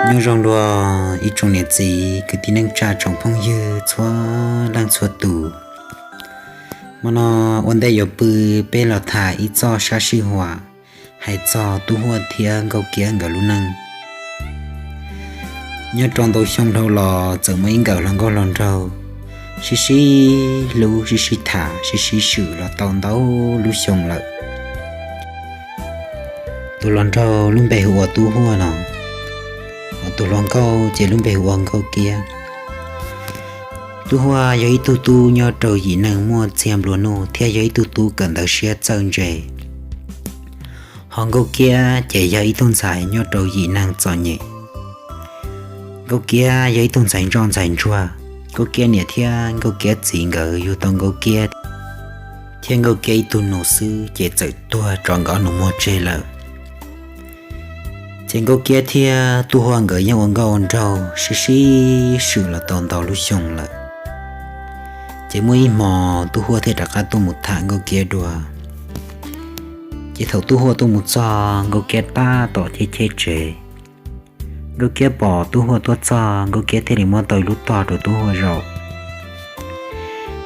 Nyob zoo dua ib tsoom niam txiv kwv tij neej tsa tsoom phooj ywg txhua leej txhua tus. Hmo no ua ntej yuav pw, peb los tham ib txoj sab sij huam hais txog Tub Huaj thiab Nkauj Kiab nkawd lub neej. Nyob rau ntau xyoo dhau los txawm muaj ib nkawm hluas nkauj hluas nraug sib sib hlub sib sib tham sib sib swm los tau ntau lub xyoo lawm. Tus hluas nraug lub npe hu ua Tub Huaj no, tus hluas nkauj ces lub npe hu ua Nkauj Kiab. Tub Huaj yog ib tug tub nyob rau yim neeg muaj txiag nplua nuj thiab yog ib tug tub kawm ntawv siab txawj ntse. Ho Nkauj Kiab ces yog ib tug ntxhais nyob rau yim neeg txom nyem. Nkauj Kiab yog ib tug ntxhais ntsoj ntxhais ntsuag. Nkauj Kiab niam thiab Nkauj Kiab txiv nkawd yug tau Nkauj Kiab thiab Nkauj Kiab ib tug nus xwb ces txawm tuag tso nkawd ob nus muag tseg lawm. Ces Nkauj Kiab thiab Tub Huaj nkawd yeej ua nkauj ua nraug sib sib swm los tau ntau lub xyoo lawm. Ces muaj ib hmo Tub Huaj thiaj rov qab tuaj mus tham Nkauj Kiab dua. Ces thaum Tub Huaj tuaj mus txog, Nkauj Kiab tab tom cheb cheb tsev. Nkauj Kiab pom Tub Huaj tuaj txog, Nkauj Kiab thiaj li muab tau ib lub tog rau Tub Huaj zaum.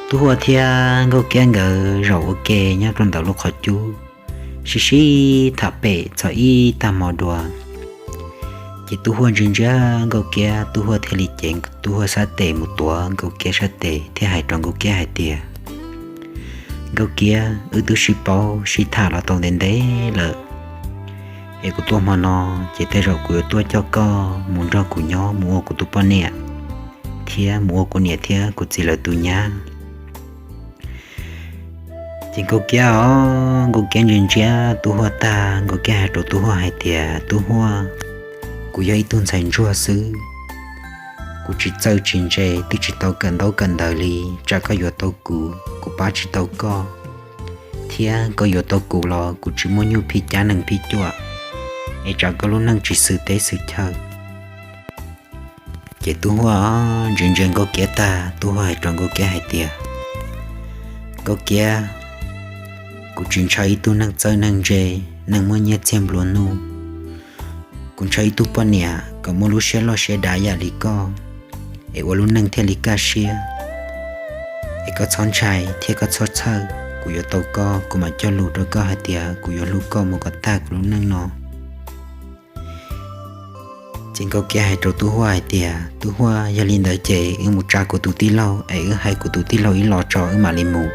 Tub Huaj thiab Nkauj Kiab nkawd zaum ua ke nyob rau ntawm lub qhov cub, sib sib tham pem txog ib tag hmo dua. Ces Tub Huaj ntsia ntsia Nkauj Kiab, Tub Huaj thiaj li cev Tub Huaj sab tes mus tuav Nkauj Kiab sab tes thiab hais rau Nkauj Kiab hais tias, Nkauj Kiab, wb twb sib paub sib tham los tau ntev ntev lawm, es kuv tuaj hmo no ces tej zaum kuv yuav tuaj coj koj mus nrog kuv nyob mus ua kuv tus poj niam, thiab mus ua kuv niam thiab kuv txiv lawv tus nyab. Ces Nkauj Kiab os, Nkauj Kiab ntsia ntsia Tub Huaj tag, Nkauj Kiab hais rau Tub Huaj hais tias, Tub Huaj, kuv yog ib tug ntxhais ntsuag xwb, kuv tsis txawj tsis ntse, twb tsis tau kawm ntaub kawm ntawv li, tsam koj yuav tau kuv, kuv pab tsis tau koj, thiab koj yuav tau kuv los kuv tsis muaj nyuj phij cab nees phij cuam, es tsam koj lub neej tsis xwm teb xwm chaw. Ces Tub Huaj ntsia ntsia Nkauj Kiab tag, Tub Huaj hais rau Nkauj Kiab hais tias, Nkauj Kiab, kuv tsis ntshaw ib tug neeg txawj neeg ntse, neeg muaj nyiaj txiag nplua nuj. Kuv ntshaw ib tug poj niam kom muaj lub siab loj siab dav yam li koj, es ua lub neej thiaj li kaj siab. Es koj txhob ntshai thiab koj txhob txhawj, kuv yuav tau koj, kuv mam cog lus rau koj hais tias kuv yuav hlub koj mus kom tag kuv lub neej no. Ces Nkauj Kiab hais rau Tub Huaj hais tias, Tub Huaj, yog li ntawd ces wb mus tsa kuv tus tij laug es wb hais kuv tus tij laug ib los tso wb mam li mus.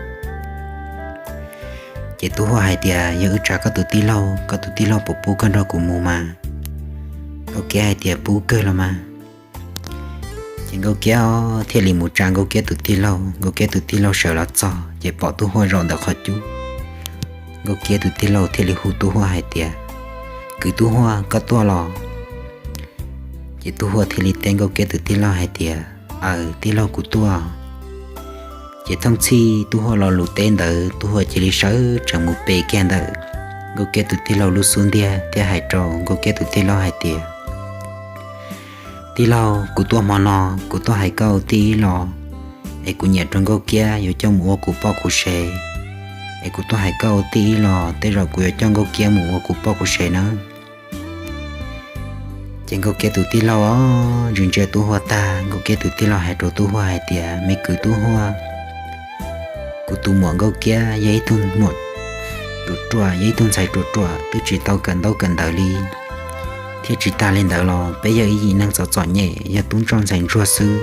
Ces Tub Huaj hais tias, Yog wb tsa koj tus tij laug, koj tus tij laug puas pub koj nrog kuv mus mas? Nkauj Kiab hais tias, Pub kawg los mas. Ces Nkauj Kiab thiaj li mus tsa Nkauj Kiab tus tij laug. Nkauj Kiab tus tij laug sawv los txog ces pom Tub Huaj zaum ntawm qhov cub. Nkauj Kiab tus tij laug thiaj li hu Tub Huaj hais tias, Kwv Tub Huaj, koj tuaj los? Ces Tub Huaj thiaj li teb Nkauj Kiab tus tij laug hais tias, Aws, tij laug, kuv tuaj. Ces thooj txhij Tub Huaj lo lus teb ntawd, Tub Huaj cia li sawv tsees mus pe kiag ntawm Nkauj Kiab tus tij laug lub xub ntiag thiab hais rau Nkauj Kiab tus tij laug hais tias, Tij laug, kuv tuaj hmo no, kuv tuaj hais koj ua tij ib los, es kuv nyiam rau Nkauj Kiab yuav coj mus ua kuv poj kuv sev, es kuv tuaj hais koj ua tij ib los, tej zaum kuv yuav coj Nkauj Kiab mus ua kuv poj kuv sev nawb. Ces Nkauj Kiab tus tij laug os, ntsia ntsia Tub Huaj tag, Nkauj Kiab tus tij laug hais rau Tub Huaj hais tias, Me kwv Tub Huaj, kuv tus muam Nkauj Kiab yog ib tug muam ruam ruam, yog ib tug ntxhais ruam ruam, twb tsis tau kawm ntaub kawm ntawv li, thiab tsis tas li ntawd los peb yog ib yim neeg txom txom nyem, yog tub ntsoj ntxhais ntsuag xwb,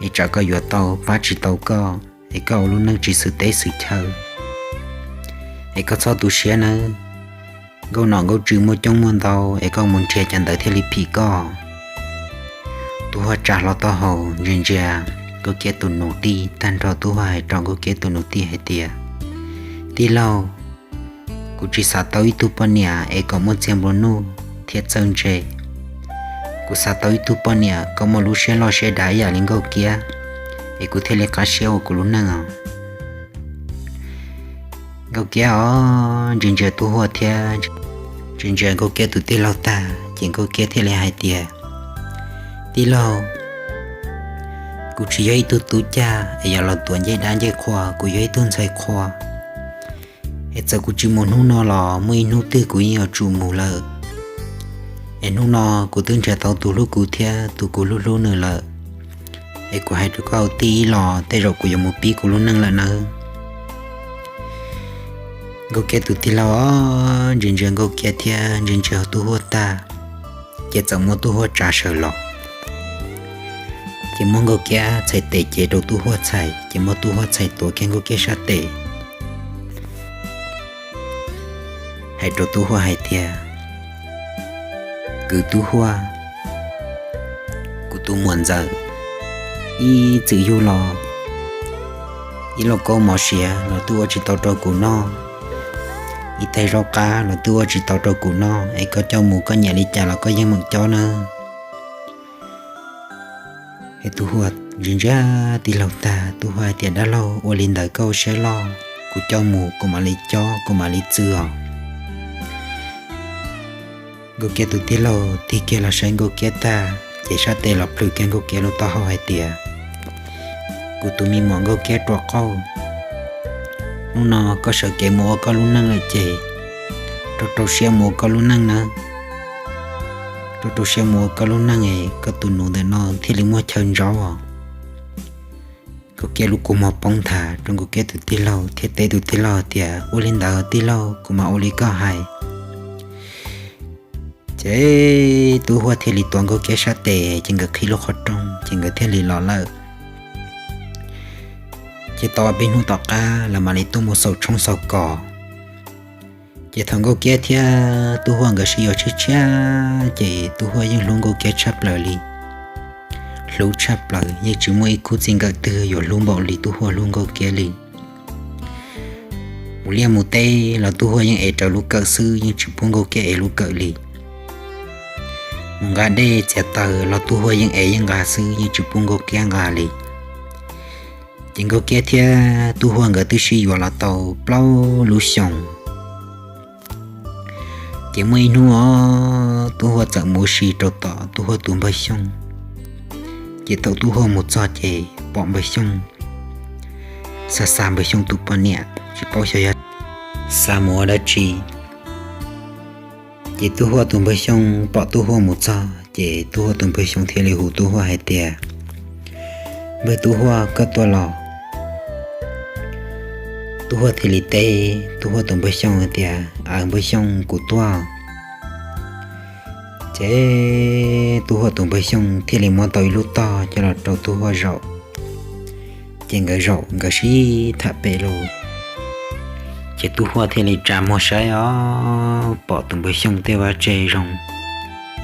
es tsam koj yuav tau pab tsis tau koj, es koj ua lub neej tsis xwm teb xwm chaw, es koj txhob tu siab nawb. Nkauj nom Nkauj tswv muaj coob muaj ntau, es koj mus nrhiav cov ntawd thiaj li phim koj. Tub Huaj tsa hlo taub hau ntsia ntsia Nkauj Kiab tus nus tij tag nrho, Tub Huaj hais rau Nkauj Kiab tus nus tij hais tias, Tij laug, kuv tsis xav tau ib tug poj niam es kom muaj txiag nplua nuj thiab txawj ntse. Kuv xav tau ib tug poj niam kom muaj lub siab loj siab dav ib yam li Nkauj Kiab, es kuv thiaj li qab siab ua kuv lub neej os. Nkauj Kiab os, ntsia ntsia Tub Huaj thiab ntsia ntsia Nkauj Kiab tus tij laug tag, ces Nkauj Kiab thiaj li hais tias, Tij laug, kuv tsis yog ib tug tub cag es yog los tuav ncej dab ncej qhua, kuv yog ib tug ntxhais qhua. Es txawm kuv tsis mus hnub no los muaj ib hnub twg kuv yeej yuav tsum mus lawm. Es hnub no kuv twb nrhiav tau tus hlub kuv thiab tus kuv hlub hlub nws lawm, es kuv hais rau koj tij ib los tej zaum kuv yuav mus pib kuv lub neej lawm nawb. Nkauj Kiab tus tij laug ntsia ntsia Nkauj Kiab thiab ntsia ntsia Tub Huaj tag, ces txawm muab Tub Huaj tsa sawv los. Ces muab Nkauj Kiab txhais tes cev rau Tub Huaj txhais, ces muab Tub Huaj txhais tuav kiag Nkauj Kiab sab tes, hais rau Tub Huaj hais tias, kwv Tub Huaj, kuv tus muam ntxawm, ib txwm yug los ib lauj kaub mov siav los twb ua tsis tau rau kuv noj, ib tais zaub qab los twb ua tsis tau rau kuv noj, es koj coj mus koj nyiam li cas los koj yeej meem cob nawb. Es Tub Huaj ntsia ntsia tij laug tag, Tub Huaj hais tias, dab laug, ua li ntawd koj ua siab loj, kuv coj mus kuv mam li cob kuv mam li txwv os. Nkauj Kiab tus tij laug tig kiag los saib Nkauj Kiab tag, ces sab tes los plhws kiag Nkauj Kiab lub taub hau hais tias, kuv tus me muam Nkauj Kiab ruam qauj, hnub no koj sawv kev mus ua koj lub neej lawm ces rau rau siab mus ua koj lub neej nawb. Rau rau siab mus ua koj lub neej es koj tus nus ntawm no thiaj li muaj chaw ntsaub os. Nkauj Kiab lub kua muag poob nthav rau Nkauj Kiab tus tij laug thiab teb tus tij laug tias, ua li ntawd tij laug, kuv mam ua li koj hais. Ces Tub Huaj thiaj li tuav Nkauj Kiab sab tes, ces nkawd qhib lub qhov rooj, ces nkawd thiaj li los lawm. Ces tau peb hnub tom qab lawv mam li tuaj mus xaus tshoob xaus kos. Ces thaum Nkauj Kiab thiab Tub Huaj nkawd sib yuav tshiab tshiab, ces Tub Huaj yeej hlub Nkauj Kiab tshaj plaws li. Hlub tshaj plaws, yeej tsis muaj ib khub txij nkawm twg yuav hlub npaum li Tub Huaj hlub Nkauj Kiab li. Mus liaj mus teb los Tub Huaj yeej ev raws lub kawm xwb, yeej tsis pub Nkauj Kiab ev lub kawm li. Mus nqa dej txiav taws los Tub Huaj yeej ev yeej nqa xwb, yeej tsis pub Nkauj Kiab nqa li. Ces Nkauj Kiab thiab Tub Huaj nkawd twb sib yuav los tau plaub lub xyoos. Ces muaj ib hnub os, Tub Huaj txawm mus ua si rau tom Tub Huaj tus npawg Xyooj. Ces thaum Tub Huaj mus txog ces pom npawg Xyooj xa xa npawg Xyooj tus poj niam, tsis paub xyov yog xa mus ua dab tsi. Ces Tub Huaj tus npawg Xyooj pom Tub Huaj mus txog, ces Tub Huaj tus npawg Xyooj thiaj li hu Tub Huaj hais tias, npawg Tub Huaj, koj tuaj los? Tub Huaj thiaj li teb Tub Huaj tus npawg Xyooj hais tias, aws npawg Xyooj, kuv tuaj. Ces Tub Huaj tus npawg Xyooj thiaj li muab tau ib lub tog coj los rau Tub Huaj zaum. Ces nkawd zaum nkawd sib tham pem lauj. Ces Tub Huaj thiaj li tsa muag saib os, pom tus npawg Xyooj tej vaj tse zoo,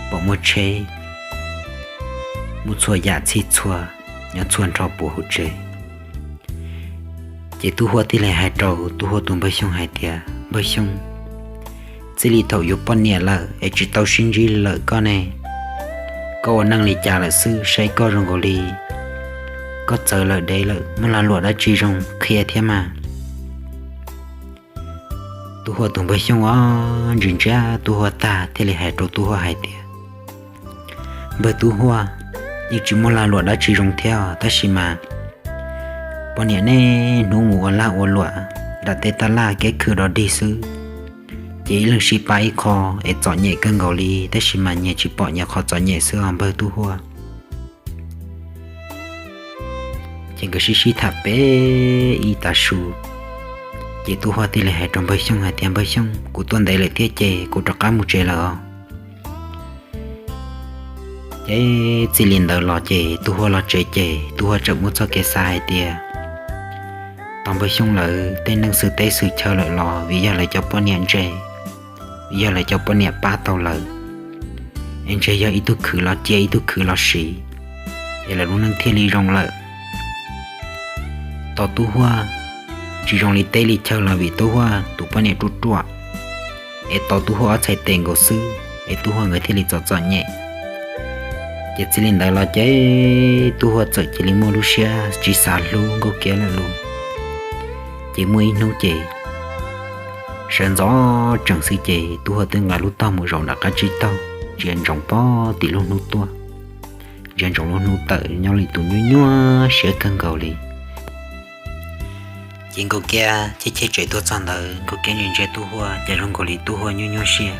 pom muaj tsheb, muaj txhua yam txhij txhua, nyob txhua nrho puag hauv tsev. Ces Tub Huaj thiaj li hais rau Tub Huaj tus npawg Xyooj hais tias, npawg Xyooj, txij li thaum yuav poj niam lawm es tsis tau sib ntsib lawm koj ne, koj ua neej li cas lawm xwb, saib koj zoo nkaus li koj txawv lawm dev lawm, muaj lag luam dab tsi zoo qhia thiab mas. Tub Huaj tus npawg Xyooj os, ntsia ntsia Tub Huaj tag thiaj li hais rau Tub Huaj hais tias, npawg Tub Huaj, yeej tsis muaj lag luam dab tsi zoo thiab os, tab sis mas poj niam nej hnub mus ua lag ua luam, nram tej taj laj kev khwv dog dig xwb, ces ib leeg sib pab ib qho es txom nyem kawg nkaus li, tab sis mas nyias tsis pom nyias qhov txom nyem xwb os npawg Tub Huaj. Ces nkawd sib sib tham pem ib tav su, ces Tub Huaj thiaj li hais rau npawg Xyooj hais tias, npawg Xyooj, kuv tuaj ntev lawm thiab ces kuv rov qab mus tsev lawm os. Ces txij li ntawd los ces Tub Huaj los tsev ces Tub Huaj tseem muaj txoj kev xav hais tias, tos npawg Xyooj lawv tej neej xwm teb xwm chaw lawm los vim yog lawv cov poj niam ntse, vim yog lawv cov poj niam pab tau lawv, es ntshe yog ib tug khwv los cia ib tug khwv los siv, es lawv lub neej thiaj li zoo lawm. Tos Tub Huaj tsis zoo li teb li chaw los vim Tub Huaj tus poj niam ruaj ruaj, es tos Tub Huaj ob txhais tes nkaus xwb es Tub Huaj nkawd thiaj li txom txom nyem. Ces txij li ntawd los ces Tub Huaj txawm cia li muaj lub siab tsis xav hlub Nkauj Kiab lawm lauj. Ces muaj ib hnub ces sawv ntxov tsees xwb ces Tub Huaj twb nqa lub tog mus zaum nram qab tsib taug, ntsia ntsoov pog tim lub hnub tuaj, ntsia ntsoov lub hnub tawm nyob li tus nyuaj nyuaj siab kawg nkaus li. Ces Nkauj Kiab cheb cheb tsev tuaj txog ntawd, Nkauj Kiab ntsia ntsia Tub Huaj ces zoo nkaus li Tub Huaj nyuaj nyuaj siab.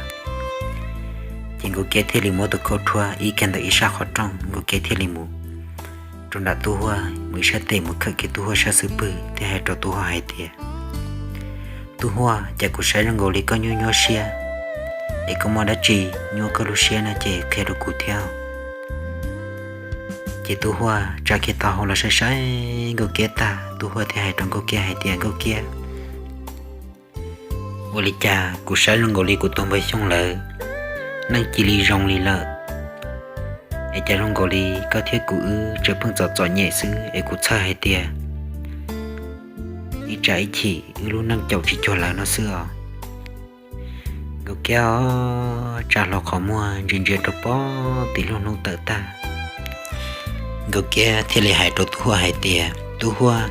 Ces Nkauj Kiab thiaj li muab tus khau rhuab ib kiag ntawm ib sab qhov rooj, Nkauj Kiab thiaj li mus rau nram Tub Huaj, mus ib sab tes mus khawm kiag Tub Huaj sab xub pwg thiab hais rau Tub Huaj hais tias, Tub Huaj, cas kuv saib zoo nkaus li koj nyuaj nyuaj siab, es koj muaj dab tsi nyuaj koj lub siab no ces qhia rau kuv thiab. Ces Tub Huaj tsa kiag taub hau los saib saib Nkauj Kiab tag, Tub Huaj thiaj hais rau Nkauj Kiab hais tias, Nkauj Kiab, ua li cas kuv saib zoo nkaus li kuv tus npawg Xyooj lawv neej cia li zoo li lawm, es cas zoo nkaus li koj thiab kuv wb tseem pheej txom txom nyem xwb, es kuv txhawj hais tias ib tsam ib chim wb lub neej caum tsis cuag lawv no xwb os. Nkauj Kiab tsa hlo qhov muag ntsia ntsia rau pem tim lub hnub tawm tag, Nkauj Kiab thiaj li hais rau Tub Huaj hais tias, Tub Huaj,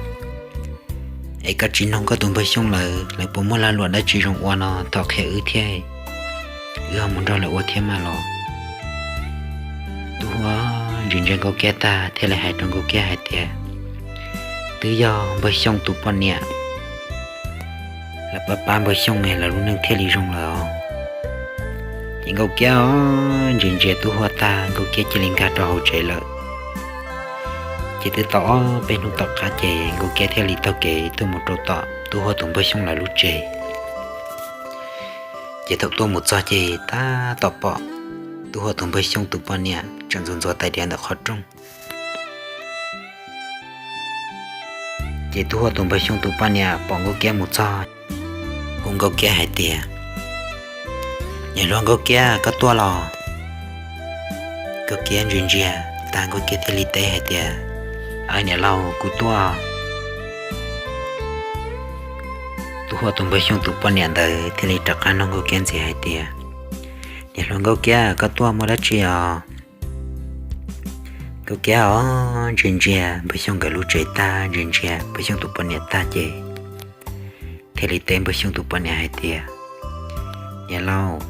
es koj tsis noog koj tus npawg Xyooj lawv, lawv puas muaj lag luam dab tsi zoo ua no thov qhia wb thiab, wb ho mus nrog lawv ua thiab mas los? Tub Huaj ntsia ntsia Nkauj Kiab tag thiaj li hais rau Nkauj Kiab hais tias, Twb yog npawg Xyooj tus poj niam lawv pab pab npawg Xyooj es lawv lub neej thiaj li zoo lawm os. Ces Nkauj Kiab ntsia ntsia Tub Huaj tag, Nkauj Kiab cia li nkag rau hauv tsev lawm. Ces twb tau ob peb hnub tom qab ces Nkauj Kiab thiaj li taug kev tuaj mus rau tom Tub Huaj tus npawg Xyooj lawv lub tsev. Ces thaum tuaj mus txog ces tab tom pom Tub Huaj tus npawg Xyooj tus poj niam tseem ntxuav ntxuav tais diav ntawm qhov rooj. Ces Tub Huaj tus npawg Xyooj tus poj niam pom Nkauj Kiab mus txog, hu Nkauj Kiab hais tias, Niam hluas Nkauj Kiab, koj tuaj los? Nkauj Kiab ntsia ntsia tag Nkauj Kiab thiaj li teb hais tias, Aw niam laus, kuv tuaj. Tub Huaj tus npawg Xyooj tus poj niam ntawd thiaj li rov qab nug Nkauj Kiab ntxiv hais tias, Niam hluas Nkauj Kiab, koj tuaj muaj dab tsi os? Nkauj Kiab os, ntsia ntsia npawg Xyooj nkawd lub tsev tag, ntsia ntsia npawg Xyooj tus poj niam tag ces thiaj li teb npawg Xyooj tus poj niam hais tias, Niam laus,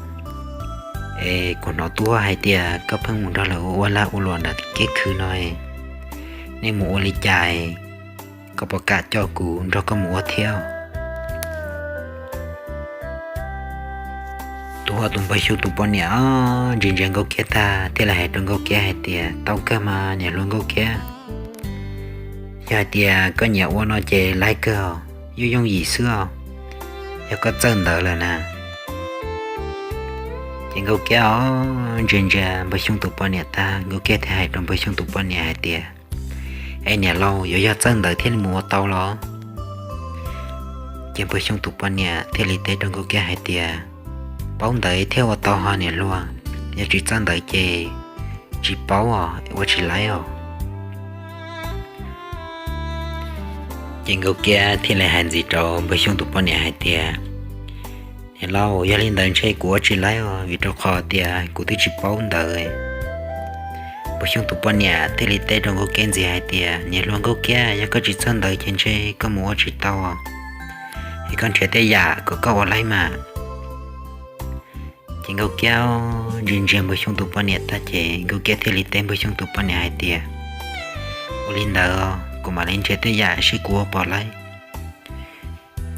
es kuv hnov Tub Huaj hais tias koj pheej mus nrog lawv ua lag ua luam nram kev khw no, nej mus ua li cas? Koj puas kam coj kuv nrog koj mus ua thiab? Tub Huaj tus npawg Xyooj tus poj niam ntsia ntsia Nkauj Kiab tag thiaj li hais rau Nkauj Kiab hais tias, Tau kawg mas niam hluas Nkauj Kiab, yog hais tias koj nyiam ua no ces laib kawg os, yooj yooj yim xwb os, yog koj txawj ntawv lawm na. Ces Nkauj Kiab os, ntsia ntsia npawg Xyooj tus poj niam tag, Nkauj Kiab thiaj hais rau npawg Xyooj tus poj niam hais tias, Es niam laus, yuav yog txawj ntawv thiaj li mus ua tau los? Ces npawg Xyooj tus poj niam thiaj li teb rau Nkauj Kiab hais tias, Paub ntawv thiaj ua tau ho niam hluas, yog tsis txawj ntawv ces tsis paub os, ua tsis laib os. Ces Nkauj Kiab thiaj li hais ntxiv rau npawg Xyooj tus poj niam hais tias, Niam laus, yog li ntawd ntshe kuv ua tsis laib os, vim rau qhov tias kuv twb tsis paub ntawv. Npawg Xyooj tus poj niam thiaj li teb rau Nkauj Kiab ntxiv hais tias, Niam hluas Nkauj Kiab, yog koj tsis txawj ntawv ces ntshe koj mus ua tsis tau, es koj nrhiav tej yam kom koj ua laib mas. Ces Nkauj Kiab ntsia ntsia npawg Xyooj tus poj niam tag ces Nkauj Kiab thiaj li teb npawg Xyooj tus poj niam hais tias, Ua li ntawd kuv mam li nrhiav tej yam seb kuv ua puas laib.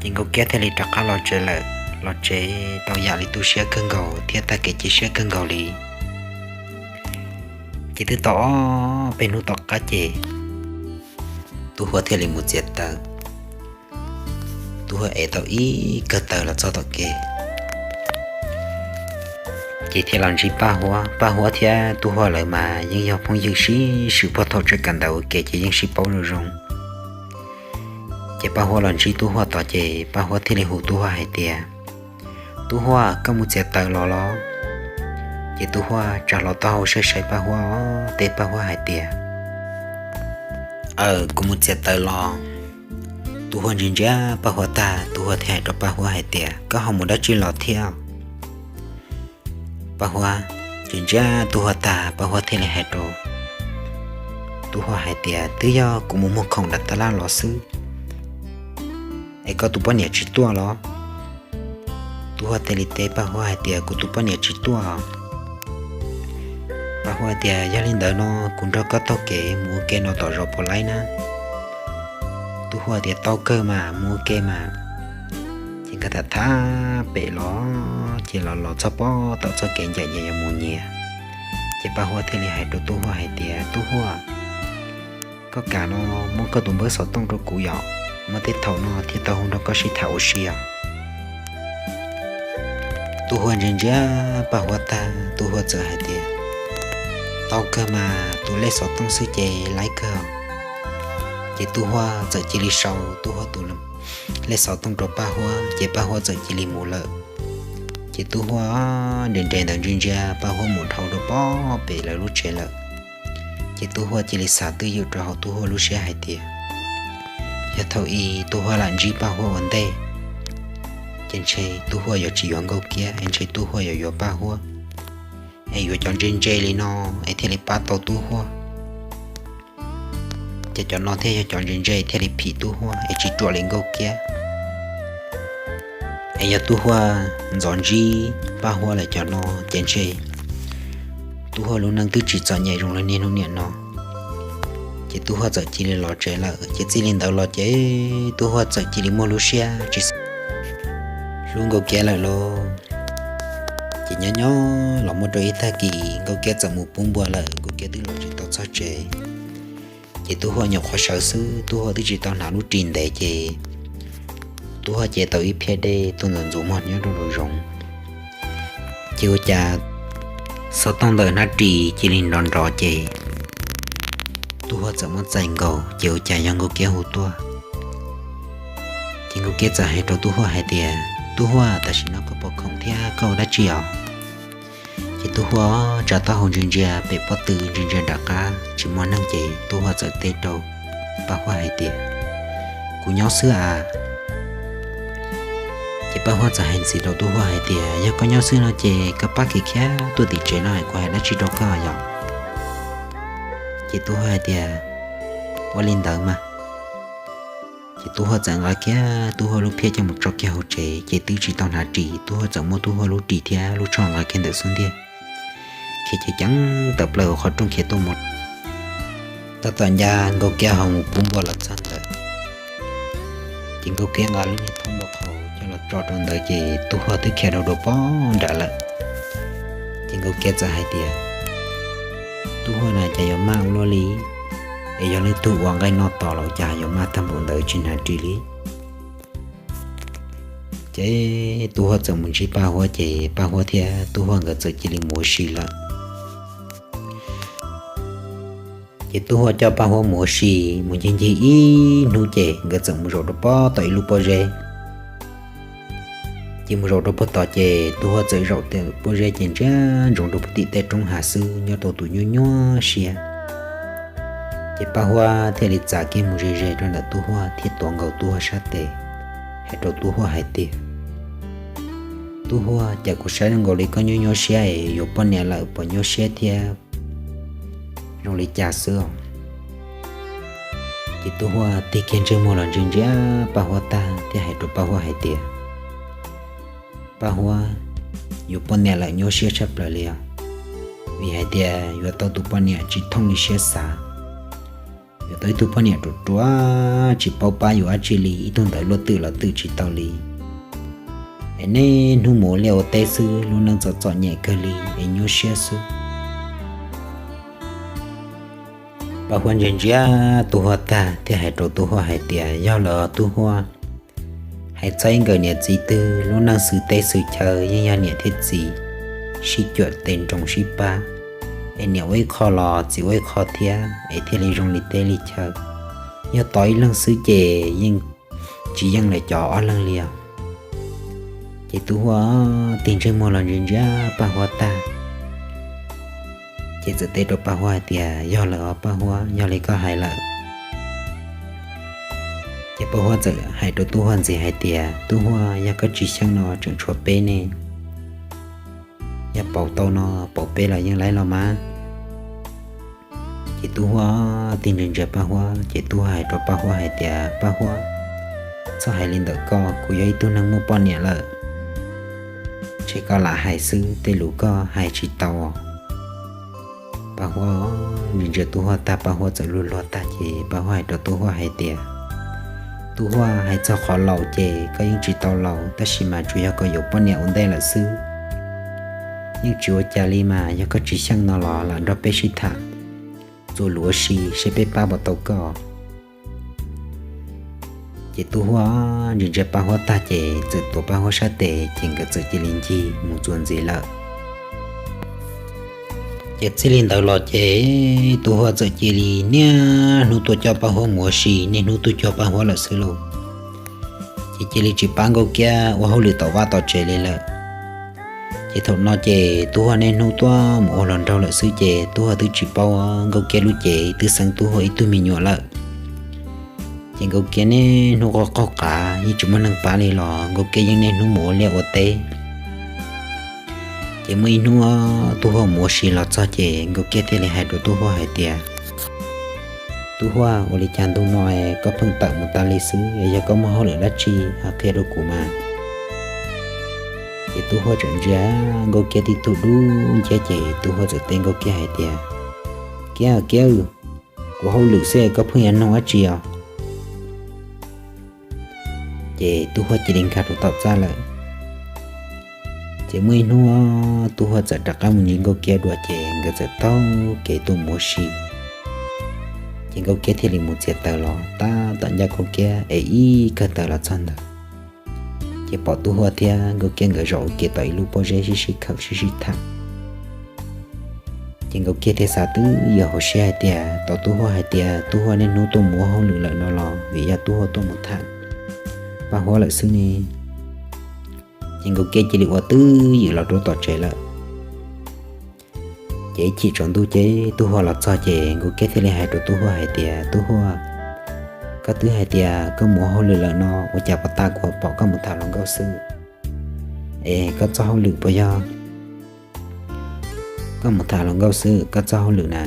Ces Nkauj Kiab thiaj li rov qab los tsev lawm. Los tsev tau yam li tu siab kawg nkaus thiab tag kev cia siab kawg nkaus li. Ces twb tau ob peb hnub tom qab ces Tub Huab thiaj li mus txiav taws. Tub Huab ev tau ib kawm taws los txog tom kev, ces thiaj los ntsib Paj Huab. Paj Huab thiab Tub Huab lawv mas yeej yog phooj ywg sib swm puag thaum tseem kawm ntawv ua ke ces yeej sib paub zoo zoo. Ces Paj Huab los ntsib Tub Huab tod ces Paj Huab thiaj li hu Tub Huab hais tias, Tub Huab, koj mus txiav taws los los? Ces Tub Huab tsa hlo taub hau saib saib Paj Huab, teb Paj Huab hais tias, Aw, kuv mus txiav taws los. Tub Huab ntsia ntsia Paj Huab tag, Tub Huab thiaj hais rau Paj Huab hais tias, Koj ho mus dab tsi los thiab? Paj Huab ntsia ntsia Tub Huab tag, Paj Huab thiaj li hais rau Tub Huab hais tias, Twb yog kuv mus muag khoom nram tab laj los xwb, es koj tus poj niam tsis tuaj los? Tub Huab thiaj li teb Paj Huab hais tias, Kuv tus poj niam tsis tuaj. Paj Huab tias, Yog li ntawd no kuv nrog koj taug kev mus ua ke no tom zos puas laib na? Tub Huab tias, Tau kawg mas, mus ua ke mas. Ces nkawd tham thab pem los ces los los txog pob tom txoj kev ncaim nyias yuav mus nyias. Ces Paj Huab thiaj li hais rau Tub Huaj hais tias, Tub Huaj, koj kam no muab koj tus npawb xov tooj rau kuv yom, muaj tej thaum no thiaj tau hu nrog koj sib tham ua si os. Tub Huaj ntsia ntsia Paj Huab tag, Tub Huaj txawm hais tias, Tau kawg mas, tus lej xov tooj xwb ces laib kawg. Ces Tub Huaj txawm cia li sau Tub Huaj tus lej xov tooj rau Paj Huab, ces Paj Huab txawm cia li mus lawm. Ces Tub Huaj nres nres ntawd ntsia ntsia Paj Huab mus dhau rau pob pem lawv lub tsev lawm. Ces Tub Huaj cia li xav twj ywm rau hauv Tub Huaj lub siab hais tias, yog thaum ub Tub Huaj lam ntsib Paj Huab ua ntej, ces ntshe Tub Huaj yuav tsis yuav Nkauj Kiab, es ntshe Tub Huaj yuav yuav Paj Huab, es yuav cov ntse ntse li no, es thiaj li pab tau Tub Huaj. Ces cov no thiaj yog cov ntse ntse thiaj li phim Tub Huaj es tsis ruam li Nkauj Kiab. Es yog Tub Huaj ntxov ntsib Paj Huab lawm cov no, ces ntshe Tub Huaj lub neej twb tsis txom nyem zoo li niaj hnub niam no. Ces Tub Huaj txawm cia li los tsev lawm, ces txij li ntawd los ces Tub Huaj txawm cia li muaj lub siab tsis hlub Nkauj Kiab lawm lauj. Ces nyob nyob los muaj rau ib tag kis Nkauj Kiab txawm mus pub npua lawm, Nkauj Kiab twb los tsis tau txog tsev. Ces Tub Huaj nyuam qhuav sawv xwb, Tub Huaj twb tsis tau hnav lub ris ntev, ces Tub Huaj cev tau ib phiab dej tuaj ntxuav ntxuav muag nyob rau hauv zoov. Ces ua cas xov tooj ntawm hnab ris cia li nrov nrov, ces Tub Huaj txawm muab txais nkaus, ces ua cas yog Nkauj Kiab hu tuaj. Ces Nkauj Kiab txawm hais rau Tub Huaj hais tias, Tub Huaj, tam sim no koj puas khoom thiab koj ua dab tsi os? Ces Tub Huaj tsa taub hau ntsia ntsia pem pob tw, ntsia ntsia nram qab tsis muaj neeg, ces Tub Huaj txawm teb rau Paj Huab hais tias, kuv nyob xwb as. Ces Paj Huab txawm hais ntxiv rau Tub Huaj hais tias, yog koj nyob xwb no ces koj pab khiav khiav tuaj tim tsev no es kuv hais dab tsi rau koj yom. Ces Tub Huaj hais tias, ua li ntawd mas. Ces Tub Huaj txawm nqa kiag Tub Huaj lub phiab coj mus tso kiag hauv tsev, ces twb tsis tau hnav ris, Tub Huaj txawm muab Tub Huaj lub ris thiab lub tsho nqa kiag ntawm xub ntiag, khiav ceev ceev tawm plaws hauv qhov rooj khiav tuaj mus. Tab tom ncaj Nkauj Kiab ho mus pub npua los txog ntawd, ces Nkauj Kiab nqa lub niag thob npua qhau coj los tso rau ntawd, ces Tub Huaj twb khiav dhau rau pob nrad lawm. Ces Nkauj Kiab txawm hais tias, Tub Huaj na, cas yuav maj ua luaj li, es yog leej twg ua nqaij noj tos los cas yuav maj tag npaum ntawd tsis hnav ris li. Ces Tub Huaj txawm mus ntsib Paj Huab, ces Paj Huab thiab Tub Huaj nkawd txawm cia li mus ua si lawm. Ces Tub Huaj coj Paj Huab mus ua si, mus ncig ncig ib hnub ces nkawd txawm mus zaum rau pob tom ib lub pob zeb. Ces mus zaum rau puag tod ces Tub Huaj txawm zaum tim pob zeb ces ntsia ntsoov rau puag tim tej roob hav xwb nyob rau tus nyuaj nyuaj siab. Ces Paj Huab thiaj li txav kiag mus ze ze rau ntawm Tub Huaj thiab tuav nkaus Tub Huaj sab tes, hais rau Tub Huaj hais tias, Tub Huaj, cas kuv saib zoo nkaus li koj nyuaj nyuaj siab es yuav poj niam lawm puas nyuaj siab thiab zoo li cas xwb os? Ces Tub Huaj tig kiag ntsej muag los ntsia ntsia Paj Huab tag thiab hais rau Paj Huab hais tias, Paj Huab, yuav poj niam lawm nyuaj siab tshaj plaws li os, vim hais tias yuav tau tus poj niam tsis thooj li siab xav. Yuav tau ib tug poj niam ruam ruam tsis paub pab yus dab tsi li, ib tug ntawd luaj twm los twm tsis tau li. Es niaj hnub mus ua liaj ua teb xwb, lub neej txom txom nyem kawg li es nyuaj siab xwb. Paj Huab ntsia ntsia Tub Huaj tag thiab hais rau Tub Huaj hais tias, yog lawm Tub Huaj, hais txog ib nkawm niam txiv twg lub neej xwm teb xwm chaw yeej yog niam thiab txiv sib cuam tes nroos sib pab, es niam ua ib qho los txiv ua ib qho thiab es thiaj li zoo li teb li chaw. Yog tos ib leeg xwb ces yeej tsis yeej lawm cov ob leeg li os. Ces Tub Huaj tig ntsej muag los ntsia ntsia Paj Huab tag, ces txawm teb rau Paj Huab hais tias, yog lawm os Paj Huab, yog li koj hais lawm. Ces Paj Huab txawm hais rau Tub Huaj ntxiv hais tias, Tub Huaj, yog koj tsis xyeej no tseem tshuav peb ne, yog pauv tau no pauv peb los yeej laib los mas. Ces Tub Huaj tig ntsia ntsia Paj Huab, ces Tub Huaj hais rau Paj Huab hais tias, Paj Huab, txhob hais li ntawm koj, kuv yog ib tug neeg muaj poj niam lawm, ntshe koj lam hais xwb, tej lus koj hais tsis tau. Paj Huab ntsia ntsia Tub Huaj tag, Paj Huab txawm luag luag tag, ces Paj Huab hais rau Tub Huaj hais tias, Tub Huaj, hais txog qhov laus ces koj yeej tsis tau laus, tab sis mas tsuas yog koj yuav poj niam ua ntej lawm xwb. Yeej tsis ua cas li mas, yog koj tsis xyeej no los lam nrog peb sib tham, txuas lus ua si seb peb pab puas tau koj. Ces Tub Huaj ntsia ntsia Paj Huab tag ces txawm tuav Paj Huab sab tes ces nkawd txawm cia li ncig mus txuas ntxiv lawm. Ces txij li ntawd los ces Tub Huaj txawm cia li niaj hnub tuaj coj Paj Huab mus ua si, niaj hnub tuaj cog Paj Huab lawm xwb lauj. Ces cia li tsis pab Nkauj Kiab ua hauj lwm tom vaj tom tsev li lawm. Ces thaum no ces Tub Huaj niaj hnub tuaj mus ua hluas nraug lawm xwb ces Tub Huaj twb tsis paub Nkauj Kiab lub cev, twb xeeb Tub Huaj ib tug me nyuam lawm. Ces Nkauj Kiab niaj hnub qaug qaug qav yeej tsis muaj neeg pab li los Nkauj Kiab yeej niaj hnub mus ua liaj ua teb. Ces muaj ib hnub Tub Huaj mus ua si los txog ces Nkauj Kiab thiaj li hais rau Tub Huaj hais tias, Tub Huaj, ua li cas ntu no es koj pheej tawm mus tas li xwb es yog koj muaj hauj lwm dab tsi ho qhia rau kuv mas? Ces Tub Huaj tseem ntsia Nkauj Kiab tib tug dub nciab ces Tub Huaj txawm teb Nkauj Kiab hais tias, Kiab, Kiab, kuv hauj lwm xwb koj pheej yuav nug dab tsi os? Ces Tub Huaj cia li nkag rau tom txaj lawm. Ces muaj ib hnub Tub Huaj txawm rov qab mus ntsib Nkauj Kiab dua ces nkawd txawm taug kev tuaj mus ua si. Ces Nkauj Kiab thiaj li mus txiav taws los tab tom ncaj Nkauj Kiab es ib kawm taws los txog ntawd, ces pom Tub Huaj thiab Nkauj Kiab nkawd zaum ua ke tom ib lub pob zeb sib sib khawm sib sib tham. Ces Nkauj Kiab thiaj xav twb ywm hauv siab hais tias, tau Tub Huaj hais tias Tub Huaj niaj hnub tuaj mus ua hauj lwm lawm no los vim yog Tub Huaj tuaj mus tham Paj Huab lawm xwb ne. Ces Nkauj Kiab cia li ua twb ywm los rau tom tsev lawm. Ces ib chim tsaus ntuj ces Tub Huaj los txog ces Nkauj Kiab thiaj li hais rau Tub Huaj hais tias, Tub Huaj, koj twb hais tias koj mus ua hauj lwm lawm no ua cas puas tas kuv pom koj mus tham hluas nkauj xwb? Es koj txoj hauj lwm puas yog koj mus tham hluas nkauj xwb, koj txoj hauj lwm na?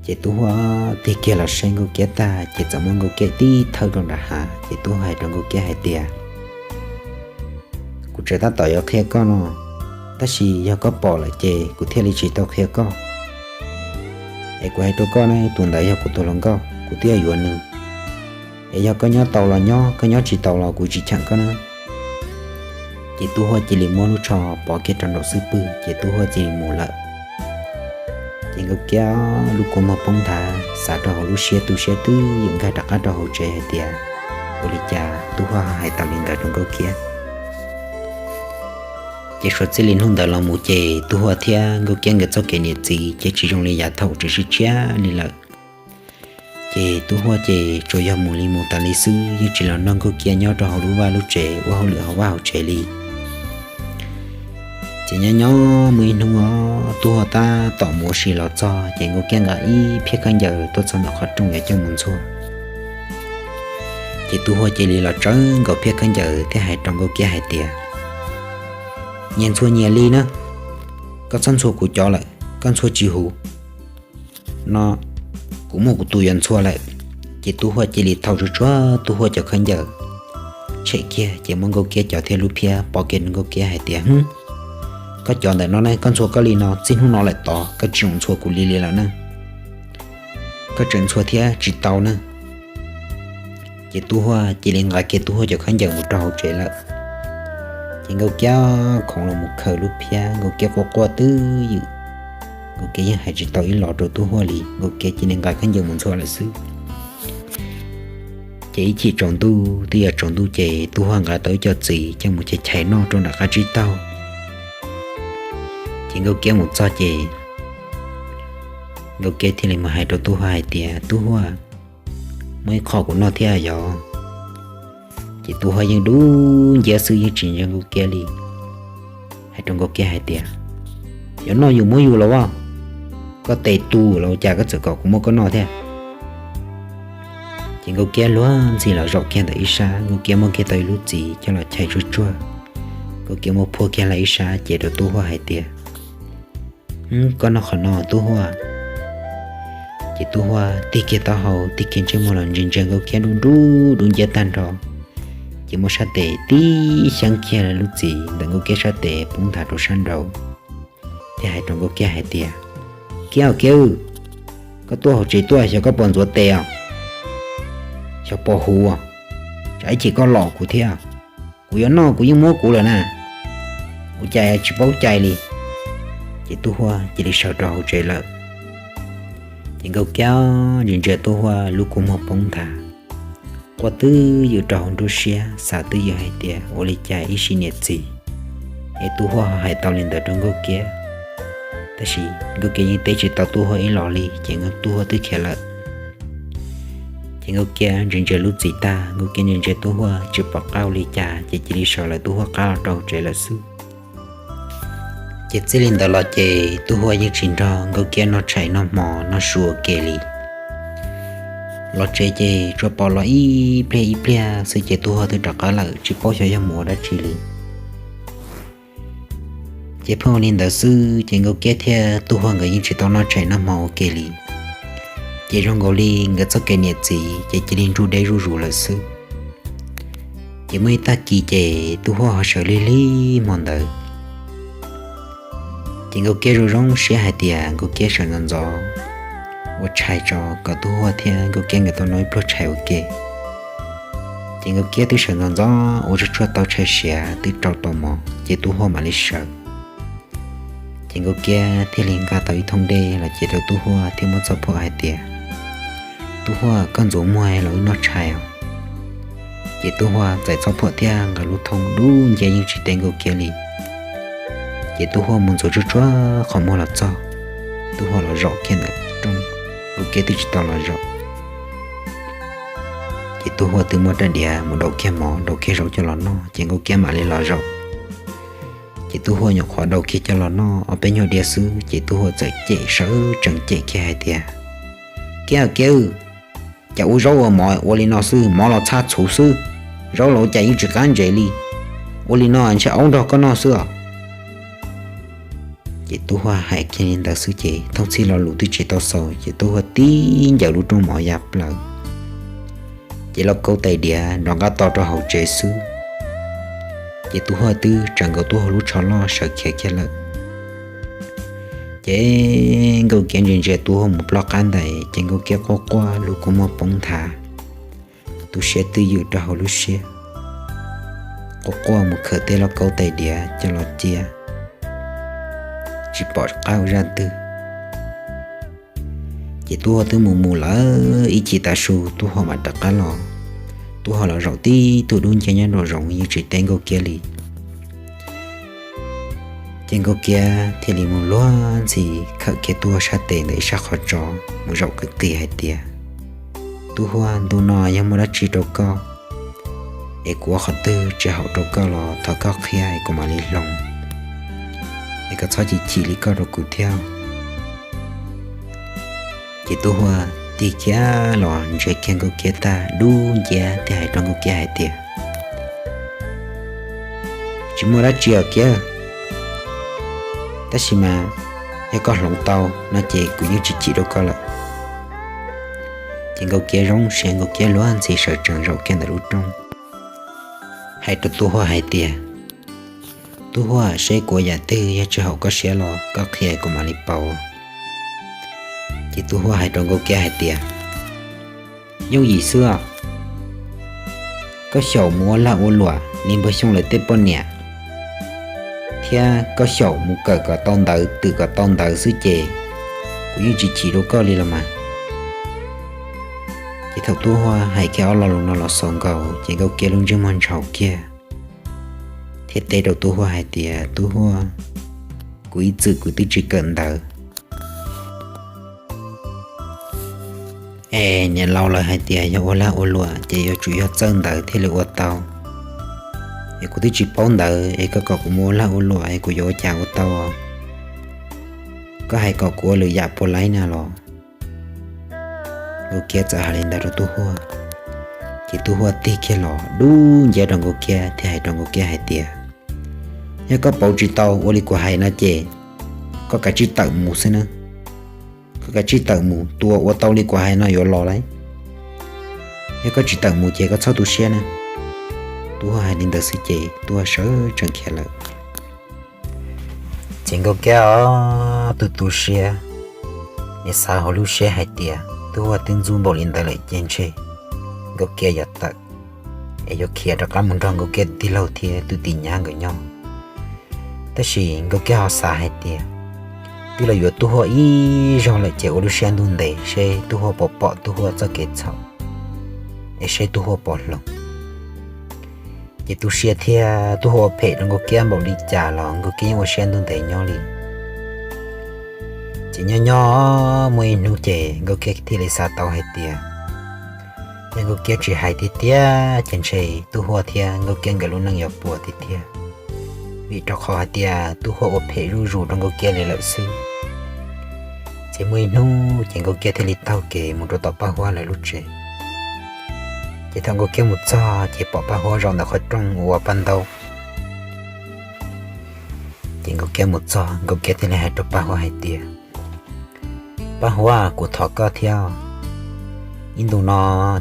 Ces Tub Huaj tig kiag los saib Nkauj Kiab tag ces txawm muab Nkauj Kiab tib thawb rau nram hav ces Tub Huaj hais rau Nkauj Kiab hais tias, kuv tseem tab tom yuav qhia koj no, tab sis yog koj pom lawm ces kuv thiaj li tsis tau qhia koj. Es kuv hais rau koj ne, tus ntawd yog kuv tus hluas nkauj, kuv twb yuav yuav nws. Es yog koj nyob tau los nyob, koj nyob tsis tau los kuv tsis cheem koj na. Ces Tub Huaj cia li muab lub tsho pov kiag rau nraum xub pwg ces Tub Huaj cia li mus lawm. Ces Nkauj Kiab lub kua muag poob nthav, xav rau hauv lub siab tu siab twb ywm nkag rov qab rau hauv tsev hais tias, ua li cas Tub Huaj hais tau li ntawd rau Nkauj Kiab? Ces suav txij li hnub ntawd los mus ces Tub Huaj thiab Nkauj Kiab nkawd txoj kev niam txiv ces tsis zoo li yav thaum tseem sib tshiab li lawm. Ces Tub Huaj ces tsuas yog mus li mus tas li xwb, yeej tsis los nrog Nkauj Kiab nyob rau hauv lub vaj lub tsev ua hauj lwm hauv vaj hauv tsev li. Ces nyob nyob muaj ib hnub Tub Huaj tab tom mus ua si los txog ces Nkauj Kiab nqa ib phiab khaub ncaws tuaj txog ntawm qhov rooj yuav coj mus ntxhua. Ces Tub Huaj cia li los tsawv nkaus phiab khaub ncaws thiab hais rau Nkauj Kiab hais tias, nyias ntxhua nyias li na, koj txhob ntxhua kuv cov lawm, koj ntxhua tsis huv no, kuv muaj kuv tus yuav ntxhua lawm. Ces Tub Huaj cia li thau tsuag tsuag Tub Huaj cov khaub ncaws tshem kiag ces muab Nkauj Kiab cov thiab lub phiab pov kiag rau Nkauj Kiab hais tias, koj cov ntawm no ne, koj ntxhua koj li no txij hnub no lawm tod koj tsis zoo ntxhua kuv li li lawm na, koj tseem ntxhua thiab tsis tau na. Ces Tub Huaj cia li nqa kiag Tub Huaj cov khaub ncaws mus rau hauv tsev lawm. Ces Nkauj Kiab khoov los mus khaws lub phiab, Nkauj Kiab quaj quaj twb ywm, Nkauj Kiab yeej hais tsis tau ib los rau Tub Huaj li, Nkauj Kiab cia li nqa khaub ncaws mus ntxhua lawm xwb. Ces ib chim tsaus ntuj twb yuav tsaus ntuj ces Tub Huaj nqa tau ib co txiv coj mus chais chais noj rau nram qab tsib taug. Ces Nkauj Kiab mus txog ces Nkauj Kiab thiaj li mus hais rau Tub Huaj hais tias, Tub Huaj, muaj ib qho kuv noj thiab yom. Ces Tub Huaj yeej dub nciab xwb yeej tsis ntsia Nkauj Kiab li, hais rau Nkauj Kiab hais tias, yuav noj yus muab yus los as, koj tes tu los cas koj txawm kom kuv muab koj noj thiab? Ces Nkauj Kiab luag ntxhi los zaum kiag ntawm ib sab, Nkauj Kiab muab kiag tau ib lub txiv coj los chais tsuag tsuag, Nkauj Kiab muab phuaj kiag lawm ib sab ces rau Tub Huaj hais tias, koj noj qhov no Tub Huaj. Ces Tub Huaj tig kiag taub hau tig kiag ntsej muag los ntsia ntsia Nkauj Kiab dub nrub dub nciab tag nrho, ces muab sab tes tib xyeeb kiag lub txiv ntawm Nkauj Kiab sab tes poob nthav rau sab nraud, thiab hais rau Nkauj Kiab hais tias, Kiab, Kiab, koj tuaj hauv tsev tuaj xyov koj puas ntxuav tes os? Xyov pom huv, tsam ib chim koj lom kuv thiab. Kuv yuav noj kuv yeej muab kuv lawm na, ua cas tsis paub cai li. Ces tub huaj cia li sawv rau hauv tsev lawm. Ces Nkauj Kiab ntsia ntsia tub huaj lub kua muag poob nthav, quaj twb ywm rau hauv nruab siab, xav twb ywm hais tias ua li cas ib sim niam txiv es tub huaj ho hais tau li ntawd rau Nkauj Kiab. Tab sis Nkauj Kiab yeej teb tsis tau tub huaj ib los li, ces tub huaj twb khiav lawm. Ces Nkauj Kiab ntsia ntsia lub txim tag, Nkauj Kiab ntsia ntsia tub huaj tsis pom qab ua li cas, ces cia li sawv lawv tub huaj qab los rau tsev lawm xwb. Ces txij li ntawd los ces tub huaj yeej tsis nrog Nkauj Kiab noj tshais noj hmo noj su ua ke li. Los tsev ces tsuas pom los ib pliag ib pliag xwb ces tub huaj twb rov qab lawm, tsis paub xyov yog mus ua dab tsi li. Ces pheej ua li ntawd xwb ces Nkauj Kiab thiab tub huaj nkawd yeej tsis tau noj tshais noj hmo ua ke li. Ces zoo nkaus li nkawd txoj kev niam txiv ces cia li nruj deb zuj zus lawm xwb. Ces muaj ib tag kis ces tub huaj ho sawv lig lig hmo ntawd. Ces Nkauj Kiab zoo zoo siab hais tias Nkauj Kiab sawv ntxov ntxov ua tshais tso kom tub huaj thiab Nkauj Kiab nkawd tau noj ib pluag tshais ua ke. Ces Nkauj Kiab twb sawv ntxov ntxov ua tsuag tsuag tau tshais siav twb rau tau mov ces tub huaj mam li sawv. Ces Nkauj Kiab thiaj li nqa tau ib thooj dej los cia rau tub huaj thiab muab txoj phuam hais tias, Tub huaj, koj ntxuav muag los wb noj tshais os. Ces tub huaj txais txoj phuam thiab nqa lub thooj dub nciab yeej tsis teb Nkauj Kiab li. Ces tub huaj mus ntxuav tsuag tsuag qhov muag los txog, tub huaj los zaum kiag ntawm rooj, Nkauj Kiab twb tsis tau los zaum. Ces tub huaj twb muab rab diav mus daus kiag mov daus kiag zaub coj los noj ces Nkauj Kiab mam li los zaum. Ces tub huaj nyuam qhuav daus kiag coj los noj ob peb nyuag diav xwb ces tub huaj txawm cem sawv tsees cem kiag hais tias, Kiab, Kiab, cas ua zaub ua mov ua li no xwb, mov los txhaj txhuv xwb, zaub los ua cas yeej tsis qab ntses li. Ua li no ntshe aub nrog koj noj xwb os. Ces tub huaj hais kiag li ntawd xwb ces thooj txhij lo lus twb tsis tau xaus ces tub huaj tib ncaws lub rooj mov ya plaws. Ces lauj kaub tais diav nrov nqaj to rau hauv tsev xwb. Ces tub huaj twb tsaws nkaus tub huaj lub tsho loj sawv khiav kiag lawm. Ces Nkauj Kiab ntsia ntsia tub huaj mus ploj qab ntais ces Nkauj Kiab quaj quaj lub kua muag poob nthav, tu siab twj ywm rau hauv lub siab, quaj quaj mus khawm tej lauj kaub tais diav coj los cia, tsis pom qab ua zaj twg. Ces tub huaj twb mus mus lawm ib chim tav su tub huaj mam rov qab los. Tub huaj los zaum tib tug dub nciab nyob nraum zoov yeej tsis teb Nkauj Kiab li. Ces Nkauj Kiab thiaj li mus luag ntxhi khawm kiag tub huaj sab tes ntawm ib sab qhov tso mus zaum qis qis hais tias, Tub huaj, ntu no yog muaj dab tsi rau koj es kuv ua qhov twg tsis haum rau koj los thov koj qhia es kuv mam li hloov, es koj txhob chim chim li koj rau kuv thiab. Ces tub huaj tig kiag los ntsia kiag Nkauj Kiab tag dub nciab thiaj hais rau Nkauj Kiab hais tias, Tsis muaj dab tsi os Kiab, tab sis mas yog koj hloov tau no ces kuv yeej tsis chim rau koj lawm. Ces Nkauj Kiab zoo siab, Nkauj Kiab luag ntxhi sawv tsees zaum kiag ntawm lub rooj, hais rau tub huaj hais tias, Tub huaj, seb kuv ua yam twg yog tsis haum koj siab los koj qhia kuv mam li pauv. Ces tub huaj hais rau Nkauj Kiab hais tias, Yooj yim xwb os, koj xyaum mus ua lag ua luam li Npawg Xyooj lawv tej poj niam, thiab koj xyaum mus kawm kom tau ntawv twm kom tau ntawv xwb ces kuv yeej tsis chim rau koj li los mas. Ces thaum tub huaj hais kiag ob lo lus no los xaus nkaus ces Nkauj Kiab lub ntsej muag ntshaus kiag thiab teb rau tub huaj hais tias, Tub huaj, kuv ib txwm kuv twb tsis kawm ntawv es niam laus lawv hais tias yog ua lag ua luam ces yuav tsum yog txawj ntawv thiaj li ua tau. Es kuv twb tsis paub ntawv es koj kom kuv mus ua lag ua luam es kuv yuav ua cas ua tau? Koj hais kom kuv ua lwm yam puas laib na los? Nkauj Kiab txawm hais li ntawd rau tub huaj, ces tub huaj tig kiag los dub nciab rau Nkauj Kiab thiab hais rau Nkauj Kiab hais tias, Yog koj pauv tsis tau ua li kuv hais no ces koj kav tsij tawm mus xwb na. Koj kav tsij tawm mus, tus uas ua tau li kuv hais no yuav los lawm. Yog koj tsis tawm mus ces koj txhob tu siab na. Tub huaj hais li ntawd xwb ces tub huaj sawv tsees khiav lawm. Ces Nkauj Kiab ob tug tu siab, nws xav hauv lub siab hais tias tub huaj twb ntxub npaum li ntawd lawm ces ntshe Nkauj Kiab yuav tawm, es yuav khiav rov qab mus nrog Nkauj Kiab tus tij laug thiab tus tim nyab nkawd nyob. Tab sis Nkauj Kiab ho xav hais tias, twb los yuav Tub Huaj ib zaug lawm ces ua lub siab ntuj ntev seb Tub Huaj puas pom Tub Huaj txoj kev txhaum, es seb Tub Huaj puas hloov. Ces tu siab thiab Tub Huaj ua phem rau Nkauj Kiab npaum li cas los Nkauj Kiab yeej ua siab ntuj ntev nyob li. Ces nyob nyob muaj ib hnub ces Nkauj Kiab thiaj li xav tau hais tias, yog Nkauj Kiab tsis hais tiag tiag ces ntshe Tub Huaj thiab Nkauj Kiab nkawd lub neej yuav puas tiag tiag, vim rau qhov hais tias Tub Huaj ua phem zuj zus rau Nkauj Kiab li lawm xwb. Ces muaj ib hnub ces Nkauj Kiab thiaj li taug kev mus rau tom Paj Huab lawv lub tsev. Ces thaum Nkauj Kiab mus txog ces pom Paj Huab zaum ntawm qhov rooj ua paj ntaub. Ces Nkauj Kiab mus txog, Nkauj Kiab thiaj li hais rau Paj Huab hais tias, Paj Huab, kuv thov koj thiab. Ib ntus no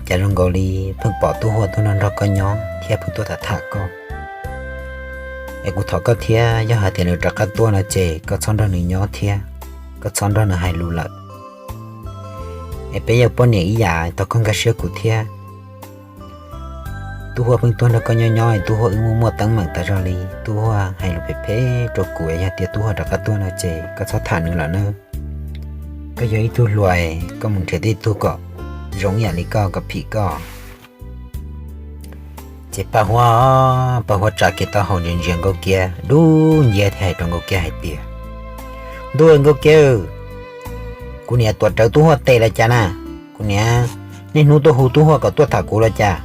cas zoo nkaus li pheej pom Tub Huaj tuaj nrog nrog koj nyob thiab pheej tuaj tham tham koj. Es kuv thov koj thiab, yog hais tias nws rov qab tuaj no ces koj txhob nrog nws nyob thiab, koj txhob nrog nws hais lus lawm. Es peb yog poj niam ib yam, thov koj nkag siab kuv thiab. Tub Huaj pheej tuaj nrog koj nyob nyob, Tub Huaj wb muaj muaj teeb meem tas zog li, Tub Huaj hais lus phem phem rau kuv, yog tias Tub Huaj rov qab tuaj no ces koj txhob tham nws lawm nawb. Koj yog ib tug hluas, koj mus nrhiav tej tug kom zoo ib yam li koj, kom phim koj. Ces Paj Huab, Paj Huab tsa kiag taub hau ntsia ntsia Nkauj Kiab dub nciab thiab hais rau Nkauj Kiab hais tias, Ntuj, Nkauj Kiab, kuv niam tuam rawv Tub Huaj tes los cas na? Kuv niam niaj hnub tuaj hu Tub Huaj kom tuaj tham kuv los cas?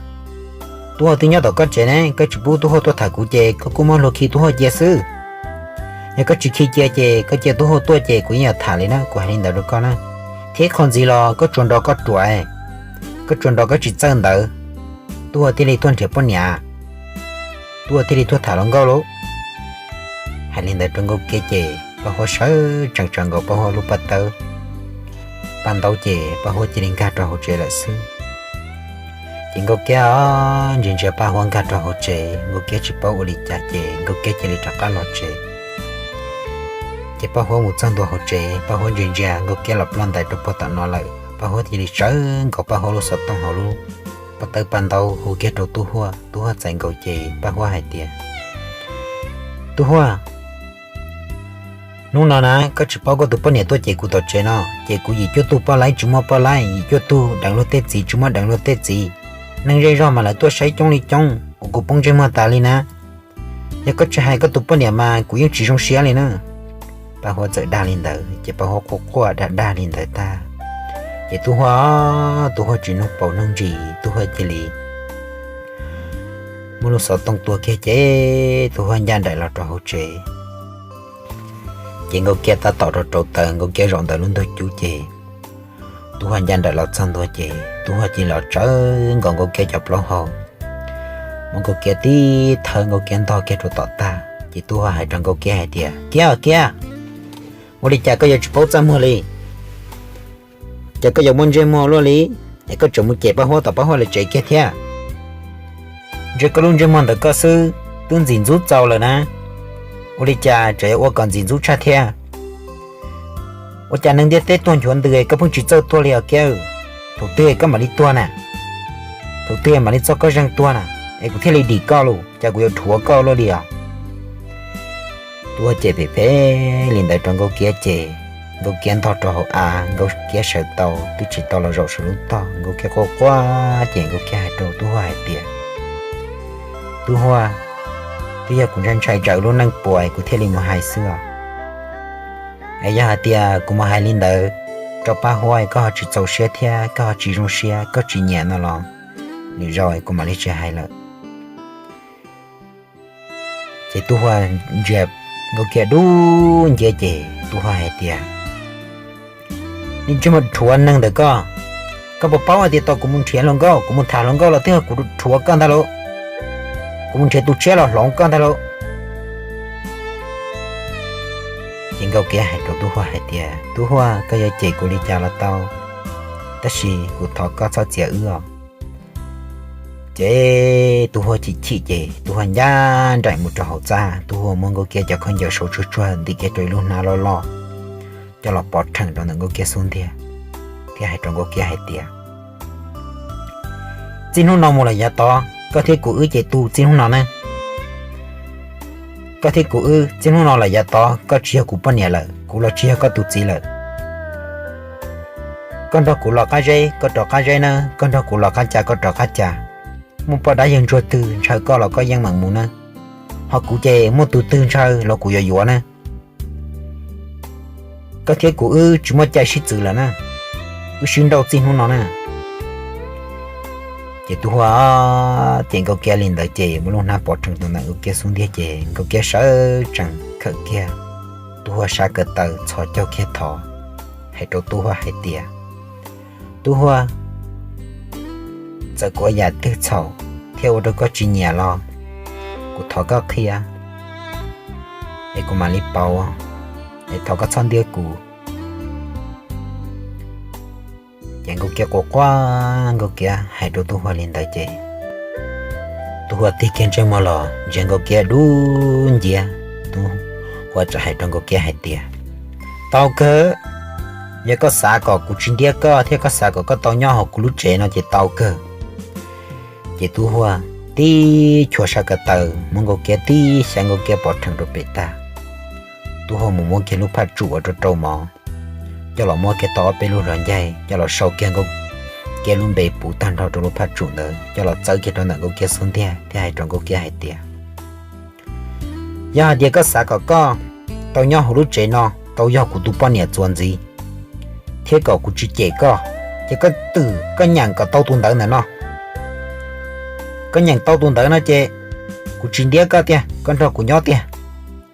Tub Huaj twb nyob tom koj tsev ne, koj tsis pub Tub Huaj tuaj tham kuv ces koj kuj muab hlua khi Tub Huaj cia xwb. Yog koj tsis khi cia ces koj cia Tub Huaj tuaj ces kuv yeej yuav tham li na, kuv hais li ntawd rau koj na. Thiab qhov ntxiv los koj tsuas nrog koj ruam, koj tsuas nrog koj tsis txawj ntawd, Tub Huaj thiaj li tuaj nrhiav poj niam, Tub Huaj thiaj li tuaj tham hluas nkauj lauj. Hais li ntawd rau Nkauj Kiab ces Paj Huab sawv tsees tsawv nkaus Paj Huab lub paj tawb, paj ntaub ces Paj Huab cia li nkag rau hauv tsev lawm xwb. Ces Nkauj Kiab ntsia ntsia Paj Huab nkag rau hauv tsev, Nkauj Kiab tsis paub ua li cas ces Nkauj Kiab cia li rov qab los tsev. Ces Paj Huab mus txog ntua hauv tsev, Paj Huab ntsia ntsia Nkauj Kiab los ploj ntais rau puag tom no lawm, Paj Huab cia li sawv nkaus Paj Huab lub xov tooj hauv lub paj tawb paj ntaub hu kiag rau Tub Huaj. Tub Huaj txais nkaus ces Paj Huab hais tias, Tub Huaj, hnub no na koj tsis paub koj tus poj niam tuaj cem kuv tom tsev no, ces kuv yim cuaj tug poj laib tsis muaj poj laib, yim cuaj tug deev luag tej txiv tsis muaj deev luag tej txiv. Neeg zej zog mas lawv tuaj saib coob li coob, ua kuv poob ntsej muag tas li na. Yog koj tsis hais koj tus poj niam mas kuv yeej tsis zoo siab li na. Paj Huab txawm dag li ntawd ces Paj Huab quaj quaj dag dag li ntawd tag, ces Tub Huaj, Tub Huaj tsis nug paus nug ntsis, Tub Huaj cia li muab lub xov tooj tua kiag ces Tub Huaj ncaj nraim los rau hauv tsev. Ces Nkauj Kiab tab tom rau rau taws, Nkauj Kiab zaum ntawm lub ntug cub ces Tub Huaj ncaj nraim los txog ntua ces Tub Huaj cia li los tsawv nkaus Nkauj Kiab cov plaub hau, muab Nkauj Kiab tib thawb, Nkauj Kiab ntog kiag rau tom tag. Ces Tub Huaj hais rau Nkauj Kiab hais tias, Kiab, Kiab, ua li cas koj yuav tsis paub txaj muag li? Ces koj yuav muaj ntsej muag luaj li, es koj tseem mus cem Paj Huab tom Paj Huab lawv tsev kiag thiab. Ntshe koj lub ntsej muag ntawm koj xwb twb ntxim ntxub txaus lawm na. Ua li cas tseem yuav ua kom ntxim ntxub tshaj thiab? Ua cas neeg ntiaj teb tuag nchuav ntws koj pheej tsis txawj tuag li os Kiab? Thaum twg koj mam li tuag na? Thaum twg mam li txog koj zeeg tuag na, es kuv thiaj li dim koj los, cas kuv yuav dhuav koj luaj li os? Tub Huaj cem phem phem li ntawd rau Nkauj Kiab ces Nkauj Kiab ntog rau hauv av, Nkauj Kiab sawv tau twb tsis tau los zaum saum lub tog, Nkauj Kiab quaj quaj ces Nkauj Kiab hais rau Tub Huaj hais tias, Tub Huaj, twb yog kuv ntshai ntshai tsam lub neej puas kuv thiaj li mus hais xwb os. Es yog hais tias kuv mus hais li ntawd rau Paj Huab koj ho tsis txaus siab thiab koj ho tsis zoo siab, koj tsis nyiam no los, lwm zaus kuv mam li tsis hais lawm. Ces Tub Huaj ntsia Nkauj Kiab dub nciab ces Tub Huaj hais tias, Niag ntsej muag dhuav neeg ntawm koj, koj puas paub hais tias tau kuv mus nrhiav hluas nkauj, kuv mus tham hluas nkauj los twb yog kuv dhuav koj ntag lauj, kuv mus nrhiav tus tshiab los hloov koj ntag lauj. Ces Nkauj Kiab hais rau Tub Huaj hais tias, Tub Huaj, koj yuav cem kuv li cas los tau, tab sis kuv thov koj txhob txiav wb os. Ces Tub Huaj chim chim ces Tub Huaj ncaj nraim mus rau hauv txaj, Tub Huaj muab Nkauj Kiab cov khaub ncaws sau tsuag tsuag ntim kiag rau ib lub hnab loj loj, coj los pov rheem rau ntawm Nkauj Kiab xub ntiag, thiab hais rau Nkauj Kiab hais tias, Txij hnub no mus lawm yav tod koj thiab kuv wb ces tu txij hnub no ne. Koj thiab kuv wb txij hnub no lawm yav tod koj tsis yog kuv poj niam lawm, kuv los tsis yog koj tus txiv lawm. Koj nrog kuv los qab zeb koj rov qab zeb na, koj nrog kuv los qab ca koj rov qab ca. Muaj poj dab yawg ntsuag twg ntshaw koj los koj yeej meem mus na. Ho kuv ces muaj tus twg ntshaw los kuv yuav yuav na. Koj thiab kuv wb tsis muaj cai sib txwv lawm na, wb sib nrauj txij hnub no na. Ces Tub Huaj ces Nkauj Kiab li ntawd ces muab lub hnab pov rhees rau ntawm Nkauj Kiab xub ntiag ces Nkauj Kiab sawv tsees khawm kiag Tub Huaj sab ko taw txhos caug kiag thov hais rau Tub Huaj hais tias, Tub Huaj, txawm kuv ua yam twg txhaum thiab ua rau koj tsis nyiam los kuv thov koj qhia es kuv mam li pauv, es thov koj txhob ntiab kuv. Ces Nkauj Kiab quaj quaj, Nkauj Kiab hais rau Tub Huaj li ntawd ces Tub Huaj tig kiag ntsej muag los ntsia Nkauj Kiab dub nciab. Tub Huaj txawm hais rau Nkauj Kiab hais tias, Tau kawg, yog koj xav kom kuv tsis ntiab koj thiab koj xav kom koj tau nyob hauv kuv lub tsev no ces tau kawg. Ces Tub Huaj tib chua sab ko taw muab Nkauj Kiab tib xyaw, Nkauj Kiab pov rhees rau pem tag. Tub Huaj mus muab kiag lub phaj tsum uas rau rau mov, coj los muab kiag tau ob peb lub hluav ncaig coj los sau kiag Nkauj Kiab lub npe puv tag nrho rau lub phaj tsum ntawd coj los txawb kiag rau ntawm Nkauj Kiab xub ntiag thiab hais rau Nkauj Kiab hais tias, Yog hais tias koj xav kom koj tau nyob hauv lub tsev no, tau yog kuv tus poj niam txuas ntxiv, thiab kom kuv tsis cem koj, ces koj twm koj nyeem kom tau tus ntawv ntawm no. Koj nyeem tau tus ntawv no ces kuv tsis ntiab koj tiag, koj nrog kuv nyob tiag,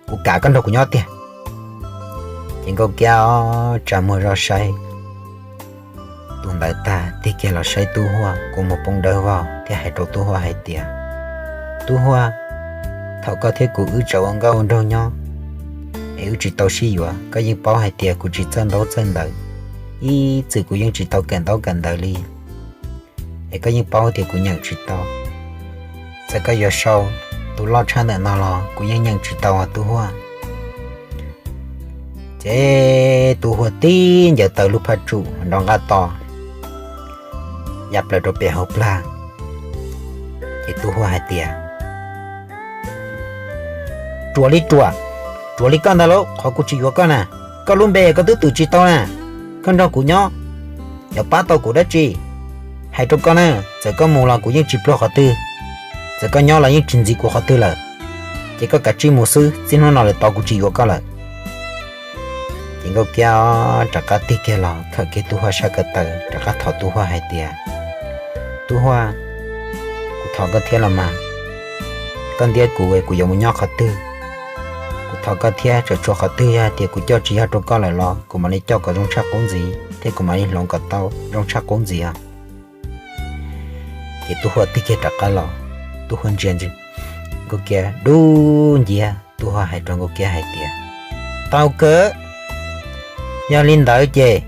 kuv kam koj nrog kuv nyob tiag. Ces Nkauj Kiab tsa muag zoj saib tus ntawv tag tig kiag los saib Tub Huaj kua muag poob dawb vog thiab hais rau Tub Huaj hais tias, Tub Huaj, thaum koj thiab kuv wb tseem ua nkauj ua nraug nyob es wb tsis tau sib yuav, koj yeej paub hais tias kuv tsis txawj ntaub txawj ntawv, ib txwm kuv yeej tsis tau kawm ntaub kawm ntawv li. Es koj yeej paub tias kuv nyeem tsis tau, txawm koj yuav sau tus loj tshaj ntawm no los kuv yeej nyeem tsis tau, Tub Huaj. Ces Tub Huaj tib ncaws taw lub phaj tsum nrov nqaj to ya plaws rau pem hauv plag. Ces Tub Huaj hais tias, Ruam li ruam, ruam li koj ntag lauj, qhov kuv tsis yuav koj na, koj lub npe koj twb twm tsis tau na, koj nrog kuv nyob yuav pab tau kuv dab tsi? Hais rau koj na, txawm koj mus los kuv yeej tsis pluag qhov twg, txawm koj nyob los yeej tsis ntxiv kuv qhov twg lawm, ces koj kav tsij mus xwb, txij hnub no lawm tod kuv tsis yuav koj lawm. Ces Nkauj Kiab rov qab tig kiag los khawm kiag Tub Huaj sab ko taw rov qab thov Tub Huaj hais tias, Tub Huaj, kuv thov koj thiab los mas, koj ntiab kuv es kuv yuav mus nyob qhov twg? Kuv thov koj thiab, txawm tshuav qhov twg yog hais tias kuv coj tsis yog rau koj lawm los kuv mam li coj kom zoo tshaj qub ntxiv thiab kuv mam li hloov kom tau zoo tshaj qub ntxiv os. Ces Tub Huaj tig kiag rov qab los, Tub Huaj ntsia Nkauj Kiab dub nciab, Tub Huaj hais rau Nkauj Kiab hais tias, Tau kawg, yog li ntawd ces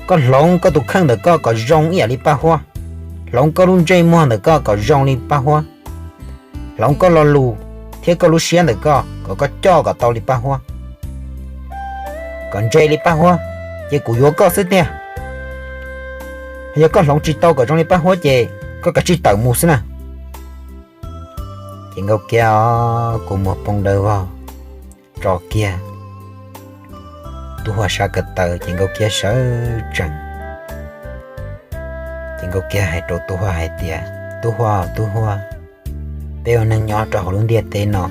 koj hloov koj tus kheej ntawm koj kom zoo ib yam li paj huab, hloov koj lub ntsej muag ntawm koj kom zoo li paj huab, hloov koj lo lus thiab koj lub siab ntawm koj kom koj coj kom tau li paj huab, kom ntse li paj huab, ces kuv yuav koj xwb tiag. Yog koj hloov tsis tau kom zoo li paj huab ces koj kav tsij tawm mus xwb na. Ces Nkauj Kiab kua muag poob dawb vog, tso kiag Tub Huaj sab ko taw ces Nkauj Kiab sawv tsees. Ces Nkauj Kiab hais rau Tub Huaj hais tias, Tub Huaj, Tub Huaj, peb ua neeg nyob rau hauv lub ntiaj teb no,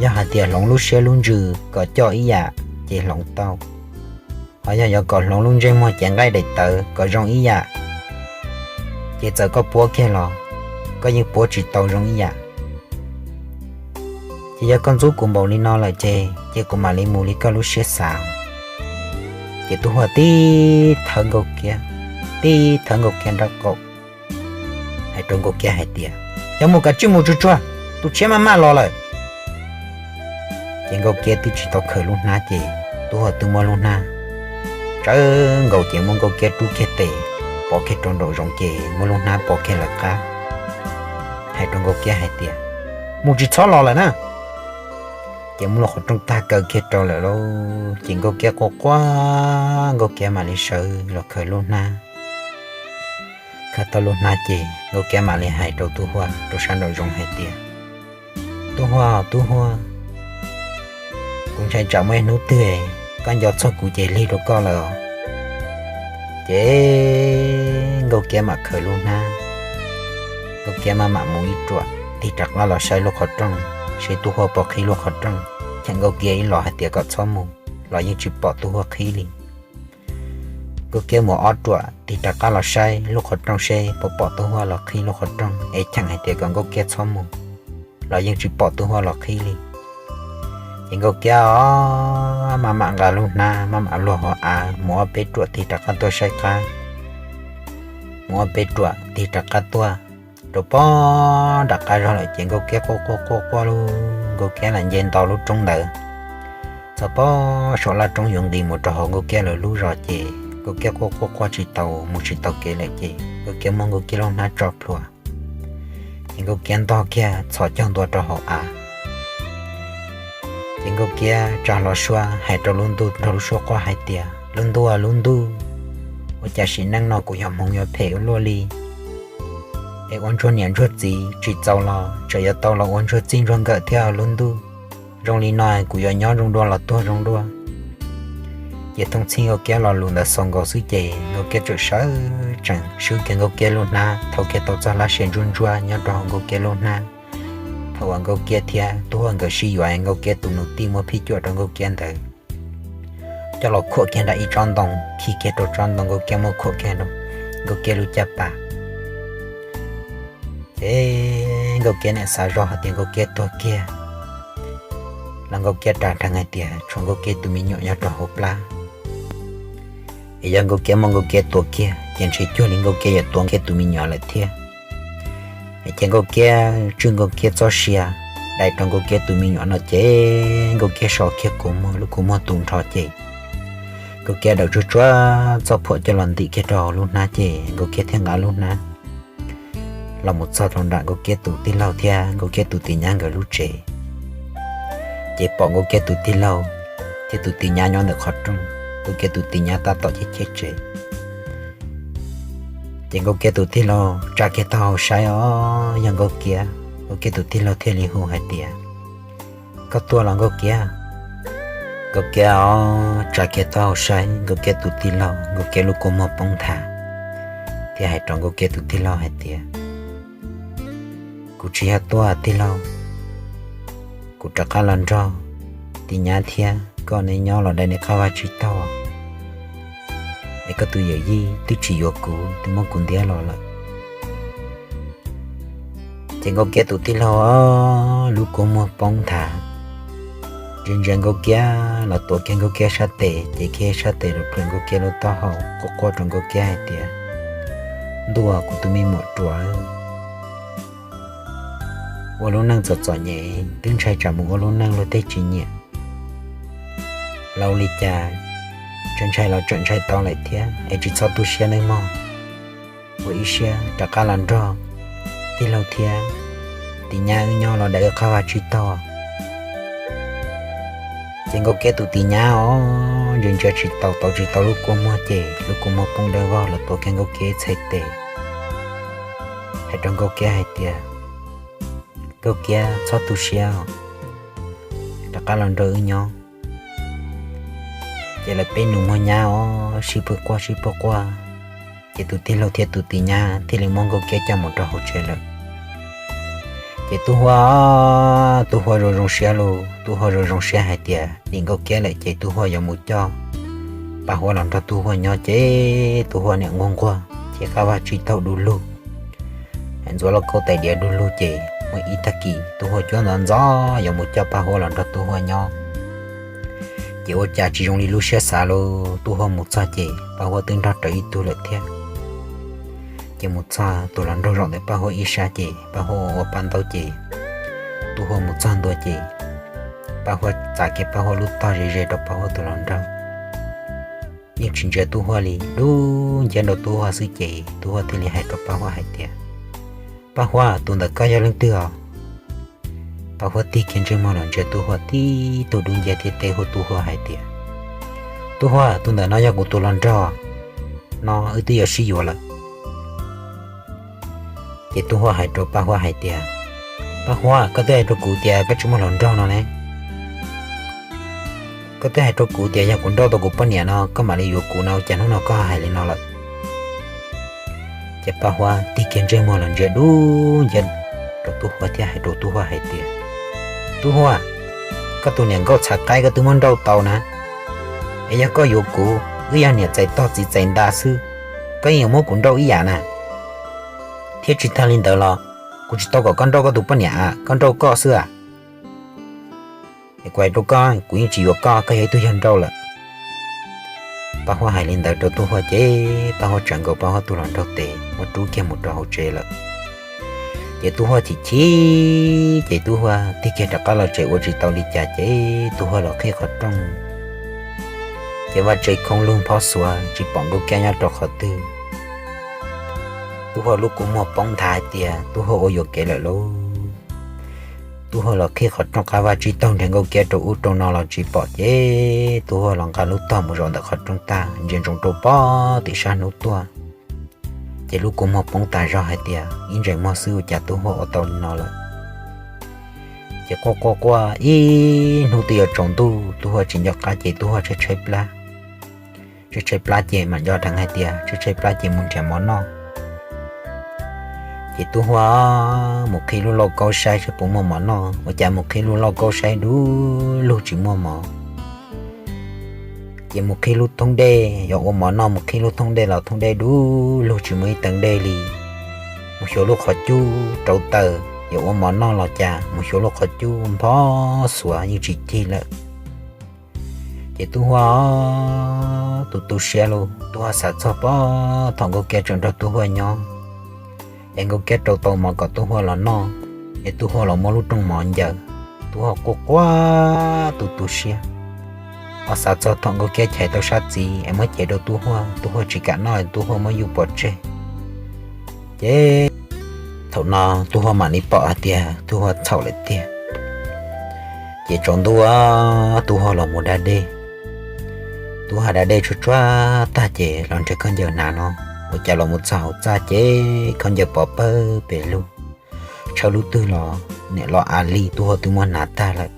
yog hais tias hloov lub siab lub ntsws kom coj ib yam ces hloov tau, ho yog yuav kom hloov lub ntsej muag cev nqaij daim tawv kom zoo ib yam, ces txawm koj puab kiag los koj yeej puab tsis tau zoo ib yam. Ces yog koj ntxub kuv npaum li no lawm ces, ces kuv mam li mus li koj lub siab xav. Ces Tub Huaj tib thawb Nkauj Kiab, tib thawb Nkauj Kiab nraub qaum, hais rau Nkauj Kiab hais tias, Yog mus kav tsij mus tsuag tsuag, tus tshiab maj maj los lawm. Ces Nkauj Kiab twb tsis tau khaws lub hnab ces Tub Huaj twb muab lub hnab tsawv nkaus ces muab Nkauj Kiab rub kiag tes pov kiag rau nraum zoov ces muab lub hnab pov kiag lawv qab, hais rau Nkauj Kiab hais tias, Mus tsis txhob los lawm na. Ces muab lub qhov rooj tag kaw kiag rau lawm lauj. Ces Nkauj Kiab quaj quaj, Nkauj Kiab mam li sawv los khaws lub hnab. khawb tau lub hnab ces Nkauj Kiab mam li hais rau Tub Huaj rau sab nraum zoov hais tias, Tub Huaj, Tub Huaj, kuv ntshai tsam muaj ib hnub twg koj nco txog kuv ces lig rau koj lawm. Ces Nkauj Kiab mam khaws lub hnab, Nkauj Kiab mam mam mus ib ruam tig rov qab los saib lub qhov rooj, seb Tub Huaj puas qhib lub qhov rooj. Cheem Nkauj Kiab ib los hais tias kom txhob mus, los yeej tsis pom Tub Huaj qhib li. Nkauj Kiab mus ob ruam tig rov qab los saib lub qhov rooj seb puas pom Tub Huaj los qhib lub qhov rooj, es cheem hais tias kom Nkauj Kiab txhob mus, los yeej tsis pom Tub Huaj los qhib li. Ces Nkauj Kiab mam mam nqa lub hnab mam mam luag hauv av mus ob peb ruam tig rov qab tuaj saib qab. Mus ob peb ruam tig rov qab tuaj rau pob nram qab zog lawm ces Nkauj Kiab quaj quaj quaj quaj lub, Nkauj Kiab lam nce nto lub roob ntawd txog pob saum laj roob yuav nqis mus rau hauv Nkauj Kiab lawv lub zos ces Nkauj Kiab quaj quaj quaj tsis tau mus tsis tau kev lawm ces Nkauj Kiab muab Nkauj Kiab lub hnab tso plhuav. Ces Nkauj Kiab ntog kiag txhos caug ntua rau hauv av. Ces Nkauj Kiab tsa hlo suab hais rau lub ntuj nrog lub suab quaj hais tias, Lub ntuj, lub ntuj, ua cas sim neej no kuv yog hmoov yuav phem ua luaj li, es ua ntsuag niam ntsuag txiv tsis txaus los tseem yuav tau los ua ntsuag txij ntsuag nkawm thiab lub ntuj. Zoo li no kuv yuav nyob zoo dua los tuag zoo dua. Ces thooj txhij Nkauj Kiab lo lus ntawd xaus nkaus xwb ces Nkauj Kiab txawm sawv tsees swb kiag Nkauj Kiab lub hnab, thau kiag tau txoj hlab sia ntsuab ntsuab nyob rau hauv Nkauj Kiab lub hnab. Thaum uas Nkauj Kiab thiab Tub Huaj nkawd sib yuav es Nkauj Kiab tus nus tij muab phij cuam rau Nkauj Kiab ntawd coj los khuam kiag nram ib tsob ntoo, khi kiag rau tsob ntoo, Nkauj Kiab muab khuam kiag rau Nkauj Kiab lub caj pas. Ces Nkauj Kiab niam xav zoj hais tias Nkauj Kiab tuag kiag los Nkauj Kiab ras dheev hais tias tshuav Nkauj Kiab tus me nyuam nyob rau hauv plab. Es yog Nkauj Kiab muab Nkauj Kiab tua kiag ces ntshe cuag li Nkauj Kiab yuav tua Nkauj Kiab tus me nyuam lawm thiab. Es ces Nkauj Kiab tswj Nkauj Kiab txoj sia dai rau Nkauj Kiab tus me nyuam no ces Nkauj Kiab so kiag kua muag, lub kua muag tu nrho ces Nkauj Kiab daws tsuag tsuag txoj phuam coj los ntim kiag rau hauv lub hnab ces Nkauj Kiab thiaj nqa lub hnab los mus txog rau nram Nkauj Kiab tus tij laug thiab Nkauj Kiab tus tis nyab nkawd lub tsev. Ces pom Nkauj Kiab tus tij laug thiab tus tis nyab nyob ntawm qhov rooj, Nkauj Kiab tus tis nyab tab tom cheb cheb tsev. Ces Nkauj Kiab tus tij laug tsa kiag taub hau saib os yog Nkauj Kiab. Nkauj Kiab tus tij laug thiaj li hu hais tias, Koj tuaj los Nkauj Kiab? Nkauj Kiab os, tsa kiag taub hau saib Nkauj Kiab tus tij laug, Nkauj Kiab lub kua muag poob nthav, thiab hais rau Nkauj Kiab tus tij laug hais tias, Kuv tsis yog tuaj tij laug, kuv rov qab los nrog tis nyab thiab koj neb nyob los dai neb qab vaj tsib taug, es koj tus yawm yij twb tsis yuav kuv, twb muab kuv ntiab los lawm. Ces Nkauj Kiab tus tij laug lub kua muag poob nthav, ntsia ntsia Nkauj Kiab los tuav kiag Nkauj Kiab sab tes, ces kiag sab tes rau plhws Nkauj Kiab lub taub hau, quaj quaj rau Nkauj Kiab hais tias, Ntuj, kuv tus me muam ruam, ua lub neej txom txom nyem twb ntshai tsam mus ua lub neej luag tej tsis nyiam, los ua li cas ntshai ntshai los tseem ntshai tau lawm thiab, es tsis txhob tu siab nawb mog. Ua ib siab rov qab los nrog tij laug thiab tis nyab wb nyob los dai wb qab vaj tsib taug. Ces Nkauj Kiab tus tis nyab os, ntsia ntsia tsis tau, tau tsis tau lub kua muag ces lub kua muag poob dawb vog los tuav kiag Nkauj Kiab ib txhais tes, hais rau Nkauj Kiab hais tias, Nkauj Kiab, txhob tu siab, rov qab los nrog wb nyob. Ces lawv peb nus muag nyab os, sib pab quaj sib pab quaj, ces tus tij laug thiab tus tis nyab thiaj li muab Nkauj Kiab coj mus rau hauv tsev lawm. Ces Tub Huaj, Tub Huaj zoo zoo siab lauj, Tub Huaj zoo zoo siab hais tias dim Nkauj Kiab lawm ces Tub Huaj yuav mus coj Paj Huab los nrog Tub Huaj nyob ces Tub Huaj niam nquag nquag, ces qab vaj tsib taug du lug, ntxuav lauj kaub tais diav du lug ces muaj ib tag kis Tub Huaj cuab ntxov ntxov yuav mus coj Paj Huab los nrog Tub Huaj nyob. Ces ua cas tsis zoo li lub siab xav lauj, Tub Huaj mus txog ces Paj Huab twb nrog rawv ib tug lawm thiab. Ces mus txog tus hluas nraug zaum ntawm Paj Huab ib sab ces Paj Huab ua ua paj ntaub ces Tub Huaj mus txog ntua ces Paj Huab txav kiag Paj Huab lub tog ze ze rau Paj Huab tus hluas nraug. Yeej tsis ntsia Tub Huaj li, dub nciab rau Tub Huaj xwb ces Tub Huaj thiaj li hais rau Paj Huab hais tias, Paj Huab, tus ntawm koj yog leej twg os? Paj Huab tig kiag ntsej muag los ntsia Tub Huaj tib tug dub nciab thiab teb huab Tub Huaj hais tias, Tub Huaj, tus ntawm no yog kuv tus hluas nraug, no wb twb yuav sib yuav lawm. Ces Tub Huaj hais rau Paj Huab hais tias, Paj Huab, koj twb hais rau kuv tias koj tsis muaj hluas nraug no ne. Koj twb hais rau kuv tias yog kuv nrauj tau kuv poj niam no koj mam li yuav kuv no, ua cas hnub no koj hais li no lawm? Ces Paj Huab tig kiag ntsej muag los ntsia dub nciab rau Tub Huaj thiab hais rau Tub Huaj hais tias, Tub Huaj, koj tus niam nkauj txhav qaib koj twb muab nrauj tau na, es yog koj yuav kuv, wb yog niam txais tog txiv txais nta xwb, koj yeej yuav muab kuv nrauj ib yam na. Thiab tsis tag li ntawd los kuv tsis tau kom koj nrauj koj tus poj niam a, koj nrauj koj xwb a. Es kuv hais rau koj, kuv yeej tsis yuav koj, koj yog ib tug yawg nrauj lawm. Paj Huab hais li ntawd rau Tub Huaj ces Paj Huab tsawv nkaus Paj Huab tus hluas nraug tes muab rub kiag mus rau hauv tsev lawm. Ces Tub Huaj chim chim, ces Tub Huaj tig kiag rov qab los tsev ua tsis tau li cas ces Tub Huaj los qhib qhov rooj, ces vaj tse khoob lug nphob xuav tsis pom Nkauj Kiab nyob rau qhov twg. Tub Huaj lub kua muag poob nthav hais tias Tub Huaj ua yuam kev lawm lauj. Tub Huaj los qhib qhov rooj qab vaj tsib taug nrhiav Nkauj Kiab rau ub rau no los tsis pom ces Tub Huaj los nqa lub tog mus zaum ntawm qhov rooj tag ntsia ntsoov rau pob tim sab hnub tuaj. Ces lub kua muag poob tas zog hais tias ib ntsais muag xwb ua cas Tub Huaj ua tau li no lawm. Ces quaj quaj quaj ib hnub twb yuav tsaus ntuj Tub Huaj tsis nco qab ces Tub Huaj tshaib tshaib plab. Tshaib tshaib plab ces mam nco dheev hais tias tshaib tshaib plab ces mus nrhiav mov noj. Ces Tub Huaj mus qhib lub lauj kaub saib saib puas muaj mov noj, ua cas mus qhib lub lauj kaub saib dub lug tsis muaj mov. Ces mus qhib lub thoob dej yuav ua mov noj, mus qhib lub thoob dej los thoob dej dub lug tsis muaj ib teev dej li. Mus xyuas lub qhov cub rau taws yuav ua mov noj los cas mus xyuas lub qhov cub nphob xuav yeej tsis cig lawm. Ces Tub Huaj tu tu siab lauj, Tub Huaj xav txog puag thaum Nkauj Kiab tseem nrog Tub Huaj nyob, es Nkauj Kiab rau tau mov kom Tub Huaj los noj, es Tub Huaj los muab lub rooj mov ncaws, Tub Huaj quaj quaj tu tu siab. Ho xav txog thaum Nkauj Kiab chais tau sab txiv es muab cev rau Tub Huaj, Tub Huaj tsis kam noj es Tub Huaj muab yuj pov tseg. Ces thaum no Tub Huaj mam li pom hais tias Tub Huaj txhaum lawm tiag. Ces tsaus ntuj Tub Huaj los mus da dej. Tub Huaj da dej tsuag tsuag tag ces los nrhiav khaub ncaws hnav no, ua cas los mus txog hauv txaj ces khaub ncaws pov pawg pes lug. Tshawb lub twg los niam los a li Tub Huaj twb muab hnav tag lawm.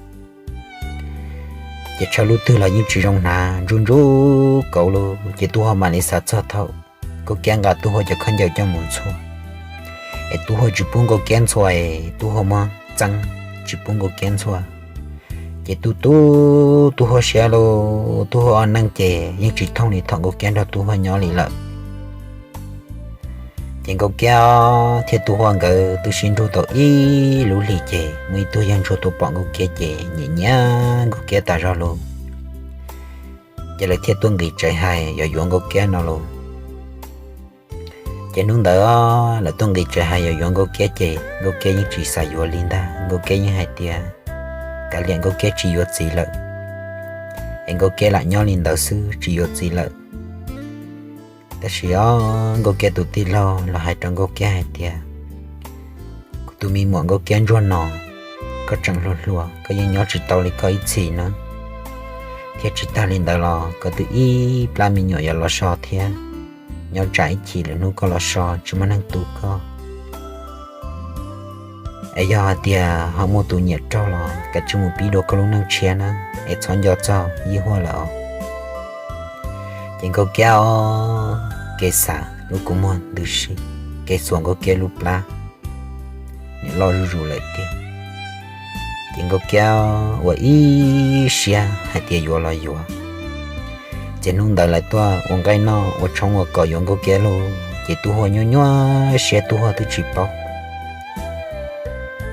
Ces tshawb lub twg los yeej tsis zoo hnav, ntsuj ntsuj kauv lawm. Ces Tub Huaj mam li xav txog thaum Nkauj Kiab nqa Tub Huaj cov khaub ncaws coj mus ntxhua, es Tub Huaj tsis pub Nkauj Kiab ntxhua es Tub Huaj muab txeeb tsis pub Nkauj Kiab ntxhua. Ces tu tu Tub Huaj siab lauj, Tub Huaj ob neeg ces yeej tsis thooj li thaum Nkauj Kiab nrog Tub Huaj nyob li lawm. Ces Nkauj Kiab thiab Tub Huaj nkawd twb sib nrug tau ib lub hlis ces muaj ib tug yawg ntsuag tuaj pom Nkauj Kiab ces nyiam nyiam Nkauj Kiab tas zog lauj. Ces lawv thiaj tuaj nqis tsev hais yuav yuav Nkauj Kiab no lauj. Ces hnub ntawd lawv tuaj nqis tsev hais yuav yuav Nkauj Kiab ces Nkauj Kiab yeej tsis xav yuav li ntag, Nkauj Kiab yeej hais tias kav liam Nkauj Kiab tsis yuav txiv lawm, es Nkauj Kiab lam nyob li ntawd xwb tsis yuav txiv lawm. Tab sis os Nkauj Kiab tus tij laug los hais rau Nkauj Kiab hais tias, kuv tus me muam Nkauj Kiab ntsuag no, koj tseem hluas hluas koj yeej nyob tsis tau li koj ib txhis na, thiab tsis tag li ntawd los koj twb ib plab me nyuam yuav los so thiab, nyob tsam ib chim lwm hnub koj los so tsis muaj neeg tu koj. Es yog hais tias ho muaj tus nyiam raug los kav tsij mus pib dua koj lub neej tshiab na, es txhob nco txog Yij Huaj lawm os. Ces Nkauj Kiab os, kev xav lub kua muag ntws si, kev xuas Nkauj Kiab lub plab, niam loj zuj zus lawm tiag. Ces Nkauj Kiab ua ib siab hais tias yuav los yuav. Ces hnub ntawd lawv tuaj ua nqaij noj ua tshoob ua kos yuav Nkauj Kiab lauj, ces Tub Huaj nyuaj nyuaj siab Tub Huaj twb tsis paub.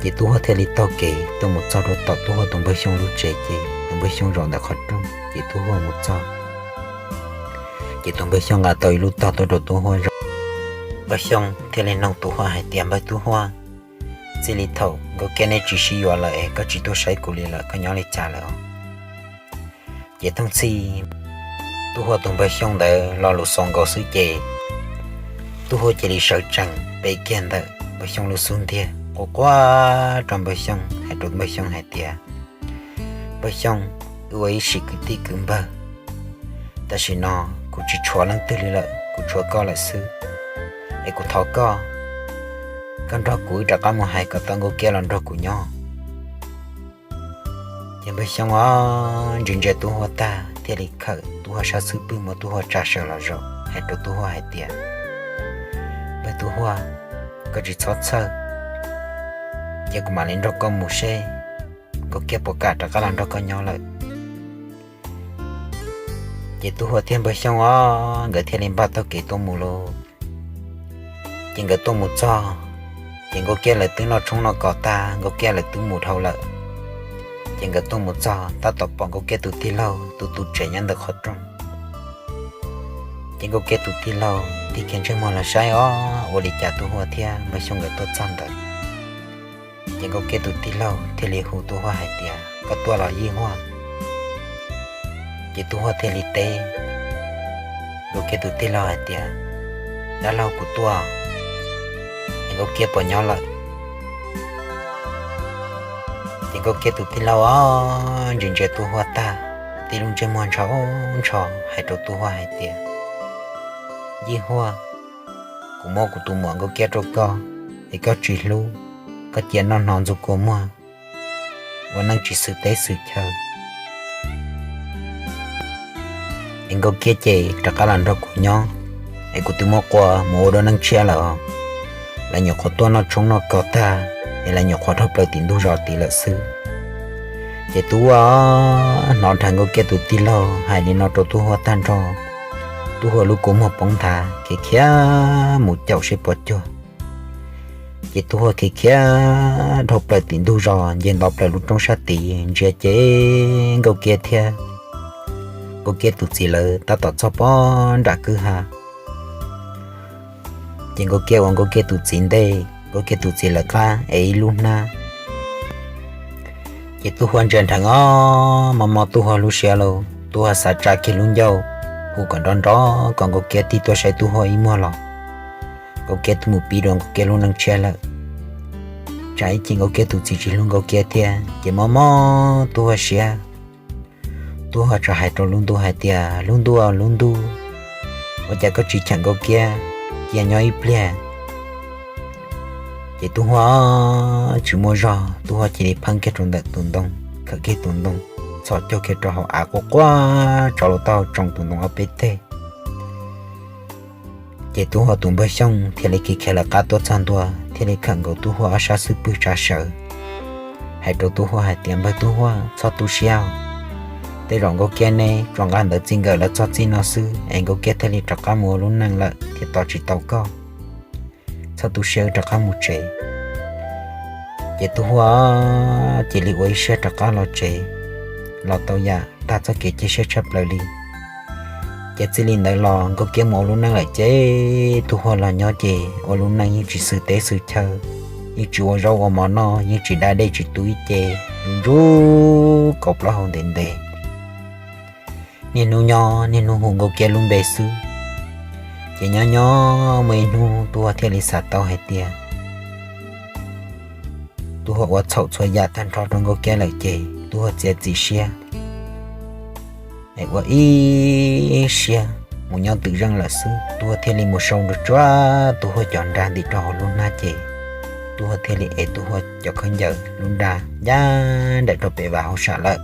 Ces Tub Huaj thiaj li taug kev tuaj mus txog rau tom Tub Huaj tus npawg Xyooj lub tsev, ces tus npawg Xyooj zaum ntawm qhov rooj, ces Tub Huaj mus txog. Ces tus npawg Xyooj nqa tau ib lub tog tuaj rau Tub Huaj zaum. Npawg Xyooj thiaj li noog Tub Huaj hais tias, Npawg Tub Huaj, txij li thaum Nkauj Kiab neb tsis sib yuav lawm es koj tsis tuaj saib kuv li lawm, koj nyob li cas lawm os? Ces thooj txhij Tub Huaj tus npawg Xyooj ntawd lo lus xaus nkaus xwb ces Tub Huaj cia li sawv tsees pe kiag ntawm npawg Xyooj lub xub ntiag, quaj quaj rau npawg Xyooj, hais rau npawg Xyooj hais tias, Npawg Xyooj, wb ua ib sim kwv tij kwv npawg, tam sim no kuv tsis tshuav leej twg li lawm, kuv tshuav koj lawm xwb. Es kuv thov koj, koj nrog kuv wb rov qab mus hais kom tau Nkauj Kiab los nrog kuv nyob. Ces Npawg Xyooj os ntsia ntsia Tub Huaj tag thiaj li khawm Tub Huaj sab xub pwg muab Tub Huaj tsa sawv los zaum hais rau Tub Huaj hais tias, Npawg Tub Huaj, koj tsis txhob txhawj, ces kuv mam li nrog koj mus seb Nkauj Kiab puas kam rov qab los nrog koj nyob lawm. Ces Tub Huaj thiab Npawg Xyooj os nkawd thiaj li npaj taug kev tuaj mus lauj. Ces nkawd tuaj mus txog, ces Nkauj Kiab lawv twb noj tshoob noj kos tag, Nkauj Kiab lawv twb mus dhau lawm. Ces nkawd tuaj mus txog tab tom pom Nkauj Kiab tus tij laug tus tus tsev nyob ntawm qhov rooj. Ces Nkauj Kiab tus tij laug tig kiag ntsej muag los saib os ua li cas Tub Huaj thiab Npawg Xyooj nkawd tuaj txog ntawd. Ces Nkauj Kiab tus tij laug thiaj li hu Tub Huaj hais tias, Koj tuaj los Yij Huaj? Ces Tub Huaj thiaj li teb Nkauj Kiab tus tij laug hais tias, Dab laug, kuv tuaj, es Nkauj Kiab puas nyob lawm? Ces Nkauj Kiab tus tij laug os ntsia ntsia Tub Huaj tag, tib lub ntsej muag ntsho ntsho hais rau Tub Huaj hais tias, Yij Huaj, kuv muab kuv tus muam Nkauj Kiab rau koj, es koj tsis hlub, koj cia noj hnov ntxuag kua muag, ua neej tsis xwm teb xwm chaw. Es Nkauj Kiab ces rov qab los nrog kuv nyob, es kuv twb muab qua mus ua dua neej tshiab lawm os. Lawv nyuam qhuav tuaj noj tshoob noj kos tag, es lawv nyuam qhuav dhau plaws tim ntug zos tid lawm xwb. Ces Tub Huaj hnov dhawv Nkauj Kiab tus tij laug hais li no rau Tub Huaj tag nrho, Tub Huaj lub kua muag poob nthav, khiav khiav mus caum seb puas cuag. Ces Tub Huaj khiav khiav dhau plaws tim ntug zos, nce nto plaws lub roob sab tid ntsia ces Nkauj Kiab thiab Nkauj Kiab tus txiv lawv tab tom txog pob nram kwj ha. Ces Nkauj Kiab ua Nkauj Kiab tus txiv ntej, Nkauj Kiab tus txiv lawv qab ev ib lub hnab. Ces Tub Huaj ntsia nrheev os, mob mob Tub Huaj lub siab lauj, Tub Huaj xav tsa kiag lub ncauj, hu kom nrov nrov kom Nkauj Kiab tig tuaj saib Tub Huaj ib muag los Nkauj Kiab twb mus pib dua Nkauj Kiab lub neej tshiab lawm. Tsam ib chim Nkauj Kiab tus txiv tsis hlub Nkauj Kiab thiab, ces mob mob Tub Huaj siab. Tub Huaj txawm hais rau lub ntuj hais tias, Lub ntuj, lub ntuj, ua cas koj tsis cheem Nkauj Kiab cia nyob ib pliag? Ces Tub Huaj tsis muaj zog, Tub Huaj cia li pheeb kiag rau ntawm tus ntoo, khawm kiag tus ntoo, txhos caug kiag rau hauv av quaj quaj tso los tau tsoo tus ntoo ob peb teg. Ces Tub Huaj tus Npawg Xyooj thiaj li khiav khiav lawv qab tuaj txog ntua, thiaj li khawm nkaus Tub Huaj ob sab xub pwg tsa sawv, hais rau Tub Huaj hais tias, Npawg Tub Huaj, txhob tu siab. Tej zaum Nkauj Kiab neb tso nqa ntawv txij nkawm lawv txog txij no xwb es Nkauj Kiab thiaj li rov qab mus ua lub neej lawm thiaj tos tsis tau koj. Txhob tu siab, wb rov qab mus tsev. Ces Tub Huaj cia li ua ib siab rov qab los tsev, los tau yam tag txoj kev cia siab tshaj plaws li. Ces txij li ntawd los Nkauj Kiab mus ua lub neej lawm ces Tub Huaj los nyob ces ua lub neej yeej tsis xwm teb xwm chaw, yeej tsis ua zaub ua mov noj, yeej tsis da dej tsis tu ib ce, ntsuj kaus plaub hau ntev ntev. Niaj hnub nyob niaj hnub hu Nkauj Kiab lub npe xwb. Ces nyob nyob muaj ib hnub Tub Huaj thiaj li xav tau hais tias Tub Huaj ua txhaum txhua yam tag nrho rau Nkauj Kiab lawm ces Tub Huaj txiav txim siab es ua ib siab mus nyob twm zeej lawm xwb. Tub Huaj thiaj li mus sau nrov tsuag Tub Huaj cov nra ntim rau hauv lub hnab ces Tub Huaj thiaj li ev Tub Huaj cov khaub ncaws lub nra ncaj nraim rau pem vas hauv sam lawm.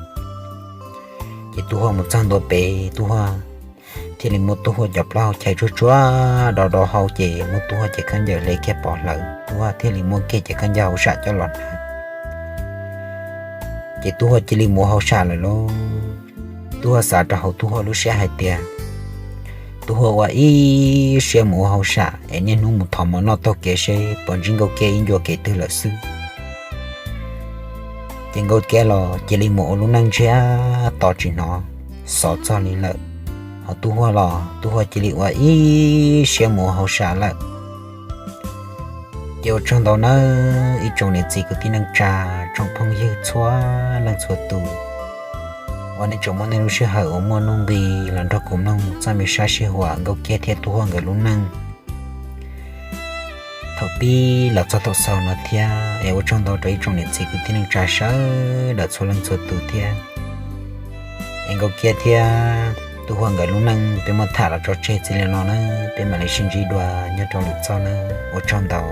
Ces Tub Huaj mus txog ntua pem, Tub Huaj thiaj li muab Tub Huaj cov plaub hau chais tsuag tsuag do do hau ces muab Tub Huaj cev khaub ncaws hle kiag pov hlawv, Tub Huaj thiaj li muab kiag cev khaub ncaws hauv sam coj los hnav. Ces Tub Huaj cia li mus ua hauj sam lawm lauj. Tub Huaj xav rau hauv Tub Huaj lub siab hais tias Tub Huaj ua ib siab mus ua hauj sam es niaj hnub mus thov mov noj taug kev seb puas ntsib Nkauj Kiab ib ncua kev twg lawm xwb. Ces Nkauj Kiab los cia li mus ua lub neej ntsiag to tsis hnov xov txog li lawm. Ho Tub Huaj los Tub Huaj cia li ua ib siab mus ua hauj sam lawm. Ces ua tsaug ntau nawb ib tsoom niam txiv kwv tij neej tsa, tsoom phooj ywg txhua leej txhua tus uas nej tseem muab nej lub sij hawm uas muaj nuj nqis los nrog kuv mloog txoj me sab sij huam Nkauj Kiab thiab Tub Huaj nkawd lub neej thaum pib los txog thaum xaus no thiab. Es ua tsaug ntau rau ib tsoom niam txiv kwv tij neej tsa sawv daws txhua leej txhua tus thiab. Es Nkauj Kiab thiab Tub Huaj nkawd lub neej peb muab tham los tso tseg txij li no na, peb mam li sib ntsib dua nyob rau lwm txoj na. Ua tsaug ntau.